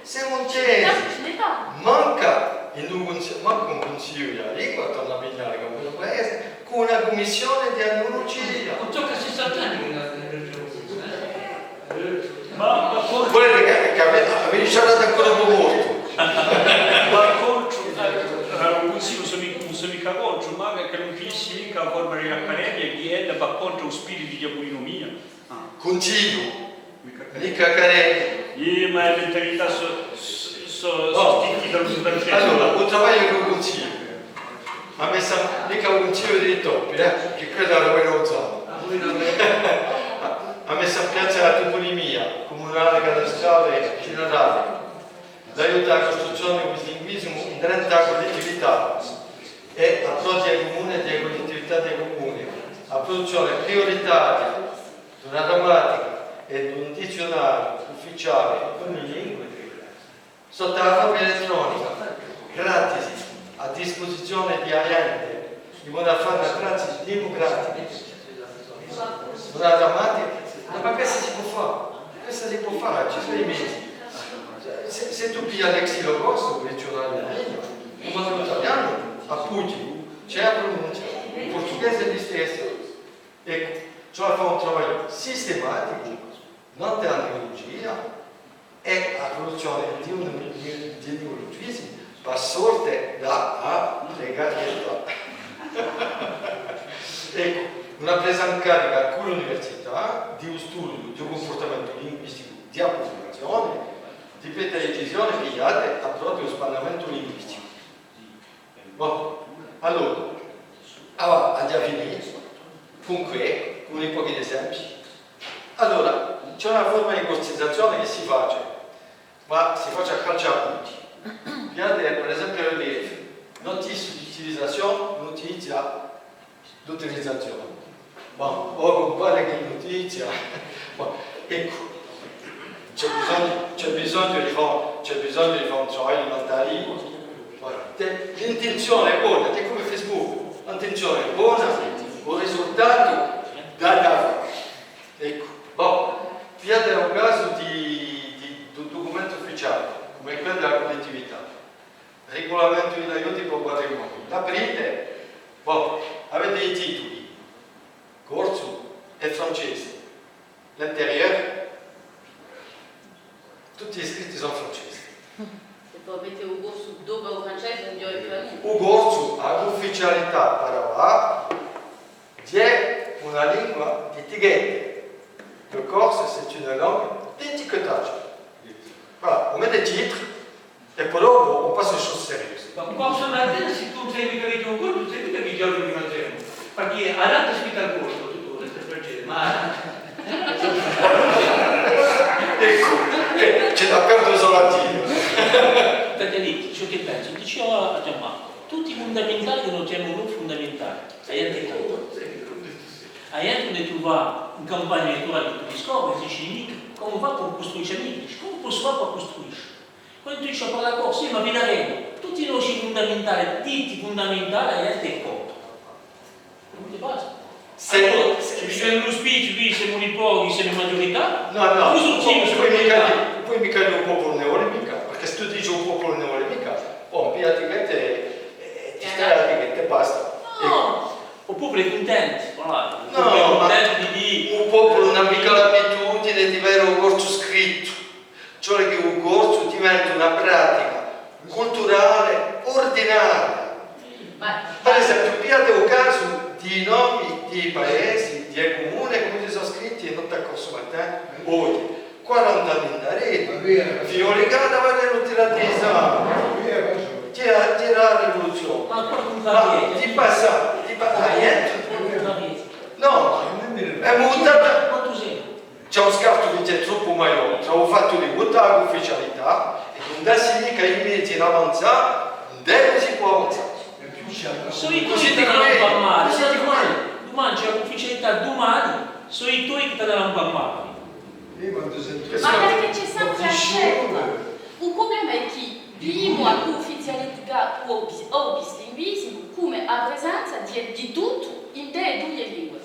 semu in tesi. Manca in un cunsi-, manca un cunsigliu di a lingua, torna à piglià u paese, cù una cummissione di annulugia. Cù ciò chì si sa tantu in, in, in, eh? Ma, ma poi... Volete chì, chì avete, avete sciarratu ancora un pocu mortu? Ma poi, eh, un cunsigliu, ùn sò mi-, ùn sò micca contru, ma chì ùn finissi micca a forma di l'accademia, chì hè da fà contru à u spiritu di a pulitania. Ah. Cunsigliu? Micca accademia. Iè, ma e mentalità sò, sò, sò, sò stinchite da u francese. Allora, u travagliu di u cunsigliu. Hà messu, micca u cunsigliu di i toppi, eh, chì quellu era quellu. Hà messu in piazza a tupunimia cumunale, cadastrale, generale, d'aiutu à a custruzzione di u bilinguisimu in trenta cullettività è à prò di e cumune è di e cullettività di e cumune, a pruduzzione priuritaria d'una grammatica è d'un dizziunariu ufficiale unilingue, sottu à a forma elettronica, gratisi, à dispusizione di a ghjente, in modu da fà una prazzi dimucratica. Una grammatica, ma quessa si pò fà, quessa si pò fà, ci sò i mezi. S'è, s'è tù pigli u Lexilogos, u dizziunariu in lingua, cum'è in talianu, appuntu, ci hè a prununcia, in purtughese hè listessu. Eccu, ci vole à fà un travagliu sistematicu, nantu à a neulugia, è a pruduzzione di un, di, di neulugisimu, pà sorte da a precarietà. Eccu, una presa in carica cù l'università di u studiu di u cunfurtamentu linguisticu di a pupulazione, di e decisione pigliate à prò di u spannamentu linguisticu. Bon, allora, avà, aghju da finì, cunque, cù un pocu d'esempi. Allora, ci hè una forma di cursizazione chì si face, ma si face à calci à punti. Pigliate, per esempiu, l'E D F, notizie d'utilisazione, notizia d'utilisazione. Bon, o cumpare chì notizia. Bon, eccu, ci hè bisognu, ci hè bisognu di fà, ci hè bisognu di fà un travagliu nant'à a lingua. Bon, l'intenzione hè bona, hè cum'è Facebook, l'intenzione hè bona, u risultatu dà, dà. Eccu, bon, pigliate u casu di, di, d'un ducumentu ufficiale, cum'è quellu di a cullettività. Regulamentu di l'aiuti pà u patrimoniu. L'aprite, bon, avete i tituli, corsu è francese. L'intérieur, tutti i scritti sò in francese. È po mette u corsu dopu à u francese, ùn piove più à nulla. U corsu hà l'ufficialità par avà, hè una lingua d'etichette. Le corse, c'est une langue d'étiquetage. Voilà, on met des titres, è po dopu on passe aux choses sérieuses. Ma quandu sò in Atene, s'è tù ùn sai micca leghje u corsu, ùn sai micca chì diavulu di manghjemu. Perchè à l'altru scritti in corsu, tuttu u restu hè francese, ma... Eccu, eh, ci hè da perde solu à dì. Perchè dicu, ciò chì pensu, dicu à Ghjuvan Marcu, tutti i fundamentali chì no chjamemu fundamentali, a ghjente conta. A ghjente ùn deve truvà in campagna elettorale chì tù discorri, dici micca, cumu fà à custruisce, dici, cumu possu fà à custruisce? Quandu dici à parlà corsu, eh, ma vidaremu, tutti i nosci fundamentali, ditti fundamentali, a ghjente hè contru. Ùn ti pare? Allora, s'è ci hè un speech, quì semu in pochi, semu in maghjurità, nò, nò, poi micca dì, poi micca dì u populu ùn ne vole micca, perchè s'è tù dici u populu ùn ne vole micca, bon, pigliati chì ti, eh, ti stai à dì chì ti basta. Nò, u populu hè cuntentu, voilà, u populu hè cuntentu di dì. U populu ùn hà micca l'abitudine di vede u corsu scrittu. Ci vole chì u corsu diventi una pratica culturale urdinaria. Ma... Per esempiu, pigliate u casu di i nomi di i paesi, di e cumune, cumu si sò scritti in Notte à Corsu Matin, oghje, quarant'anni indaretu, Figliuoli Cadaveri, l'utile di Ghjera-, Ghjera a rivoluzione. Ma di passà, di pa-, a ghjente. Nò, hè mutata. Ci hè un scartu chì hè troppu maiò, trà u fattu di vutà l'ufficialità è ùn dassi micca i mezi d'avanzà, induv'ellu si pò avanzà. Sò i toi chì t'anu da ampannà, dumani, dumani ci hè l'ufficialità dumani, sò i toi chì t'anu da ampannà. Ma perchè ci hè sempre a scelta. U prublema hè chì vivimu à cù si hà da educà à u bis-, à u bislinguisimu, cum'è a presenza di, di tuttu in e duie lingue.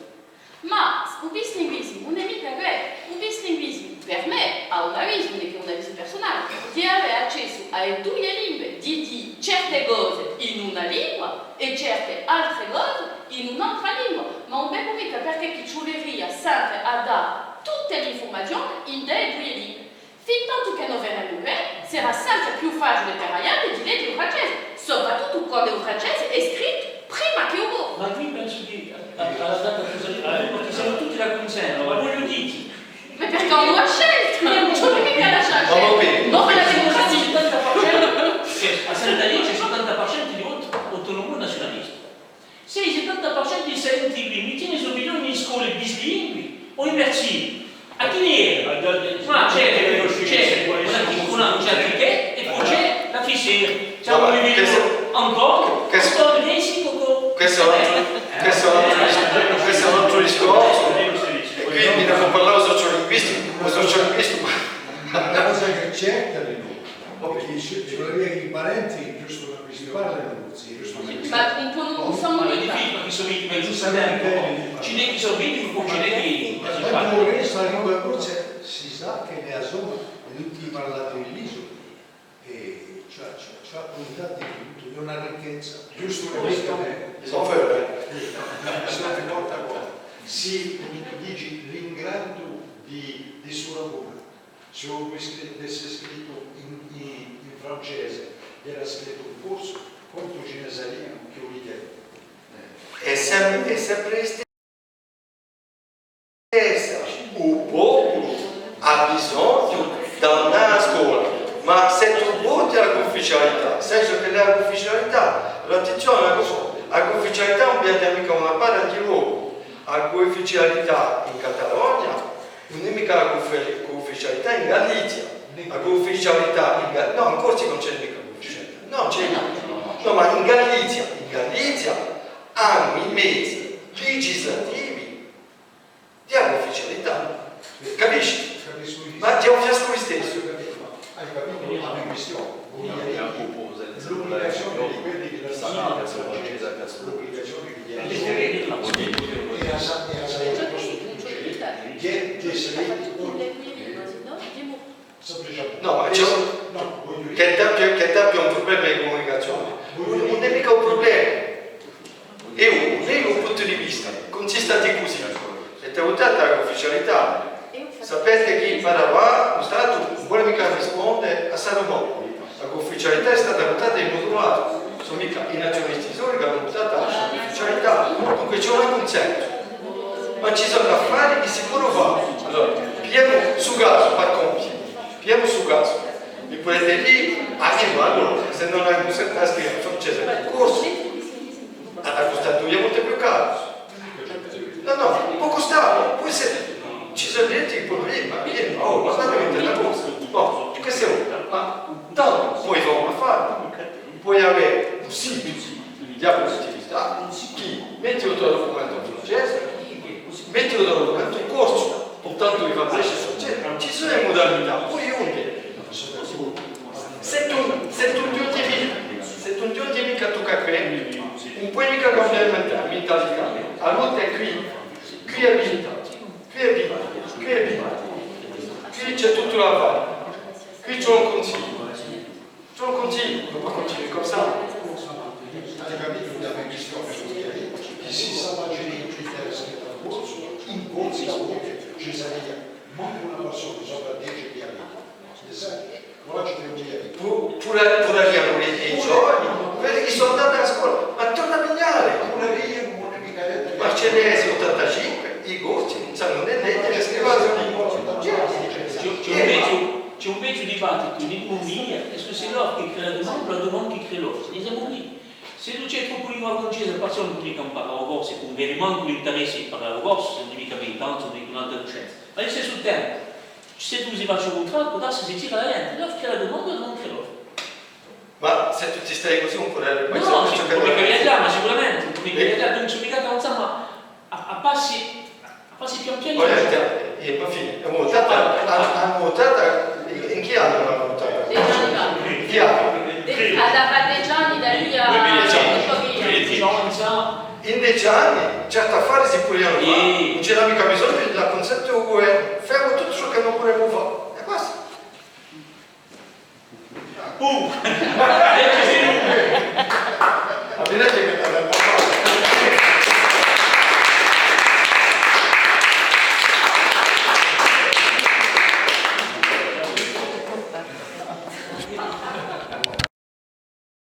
Ma u bislinguisimu ùn hè micca què, u bislinguisimu, per mè, à u mo avisu, ùn hè chè un avisu persunale, hè avè accessu à e duie lingue, di dì certe cose in una lingua è certe altre cose in un'altra lingua, ma ùn vecu micca perchè chì ci vuleria sempre à dà tutte l'infurmazione in e duie lingue. Fintantu chì no veremu què, serà sempre più facile per a ghjente di leghje u francese, soprattuttu quand'è u francese hè scrittu prima chè u corsu. Ma quì pensu chì a, a, a, a, a, a, perchè simu tutti d'accunsensu, ma vogliu dì. Ma perchè ùn l'hà sceltu, ùn ci vole micca à lascià sceglie. Ma va bè. Nò, per a demucrazia. Settanta per centu, eh, à Santa Licia, settanta per centu di voti, autonomu naziunalistu. Sè, settanta per centu di sti enti quì, mettenu i so figlioli in scole bislingui o immersivi. À chì livellu? Ma ci hè, ci hè una, una, una certa età è po ci hè la filiera. Ci hè un livellu ancora, quessu, quessu hè un altru, quessu hè un altru dis-, quessu hè un altru discorsu. È quì ne fà parlà u sociolinguistu, u sociolinguistu. Una cosa chì hè certa, di nò, perchè ci, ci vuleria chì i parenti, ghjustu una quistione, parlinu, sì, ghjustu una quistione. Ma ùn ponu, ùn sanu micca. Ma chì sò, ma ghjustamente, ci n'hè chì sò vitti, ma po ci n'hè chì... Ma puru sta lingua corsa, si sà chì hè a somma di tutti i parlati di l'isula. È ci hà, ci hà, ci hà appuntatu di tuttu, hè una ricchezza. Ghjustu questu, eh. Sì, ùn dici l'ingrandu di, di stu lavuru. S'ellu avessi scrittu in, in, in francese, era scrittu in corsu, quantu ci ne saria chì u lighjerianu? Hè sem-, hè sempre u stessu. U populu hà bisognu d'andà à a scola, ma s'è tù voti à a cuufficialità, sai ciò ch'ella hè a cuufficialità? Allora, attenzione, a cuuf-, a cuufficialità ùn vene micca una para di locu. A cuufficialità in Catalogna ùn hè micca a cuuffi-, cuufficialità in Galizia, a cuufficialità in Ga-, nò, in Corsica ùn ci hè micca cuufficialità, nò, ùn ci hè micca. Nò, ma in Galizia, in Galizia anu i mezi legislativi di a cuufficialità. Capisci? Capiscu. Ma hè un fiascu listessu. Ai capitu a me quistione? L'ubbligazione di quelli chì l'anu scrittu in francese, l'ubbligazione di... È a sa-, è a sa-, chì, chì sarebbe Nò, ma ci hè un, chì t'abbia, chì t'abbia un prublema di cumunicazione. Ùn, ùn hè micca un prublema. Eiu, eiu, u puntu di vista, cunsiste cusì. Hè vutata a cuufficialità. Sapete chì par avà u Statu ùn vole micca risponde à sta dumanda. A cuufficialità hè stata vutata in modu latu. Sò micca i naziunalisti soli chì anu vutatu a cuufficialità. Dunque ci hè un cunsensu. Ma ci sò affari chì si ponu fà. Allora, pigliemu stu casu, par compie. Pigliemu stu casu. Mi pudete dì, ah, sì, ma allora, s'è ùn avemu sempre da scrive in francese è in corsu, hà da custà duie volte più caru. Nò, nò, pò custà, pò esse, ci sò ghjente chì pò dì, ma eiu, oh, ma guardate chì bella cosa. Bon, quessa hè una, ma tandu poi fà un affare. Poi avè un situ di a cullettività chì metti u to ducumentu in francese, metti u to ducumentu in corsu, purtandu i francesi sò, ci sò e mudalità, poi ognunu. S'è tù, s'è tù ùn ghjunghji, s'è tù ùn ghjunghji micca à tuccà què, ùn poi micca cambià menta-, mentalità. Allora quì, quì hè vinta, quì hè vinta, quì hè vinta. Quì ci hè tuttu da fà, quì ci hè un cunsigliu. Ci hè un cunsigliu, ùn pò cuntinuà cum'è stà. Avete capitu chì a me quistione hè chì s'è s'avà ghjente chì era scritta in corsu, in corsu, ci saria mancu una persona sopra à dece chì avete. Pu-, pudarianu leghje i ghjovani, quelli chì sò andati à a scola, ma torna à piglià. Ma ci n'hè ottantacinque, i Corsi ùn sanu nè leghje nè scrive. Ci hè, ci hè un vechju, ci hè un vechju dibattitu in ecunumia, hè s'è hè l'offerta chì crea a dumanda o a dumanda chì crea l'offerta. Ùn semu micca. S'è ùn ci hè troppu lingua francese, e persone ùn campanu u corsu, ùn vene mancu l'interessu di parlà u corsu, s'è ùn hè micca in ghjuventutu, ùn hè micca in adulescenza. Ma à u listessu tempu, s'è tù si faci u cuntrariu, pò dassi si tira a ghjente, l'offerta chì crea a dumanda, a dumanda chì crea l'offerta. Ma s'è tù ti strai cusì ùn pò... Nò, nò, ùn pò micca viaghjà, ma sicuramente, ùn pò micca viaghjà, dunque sò micca à, à passi, à passi pianu pianu. Guardate, eh, infine, anu vutatu, anu, anu vutatu, in, in chì annu anu vutatu? In chì annu? Trè. In deci anni certi affari si pudianu fà, ùn c'era micca bisognu di dà cunsentu à u guvernu, femu tuttu ciò chì no pudemu fà. È basta. Uh!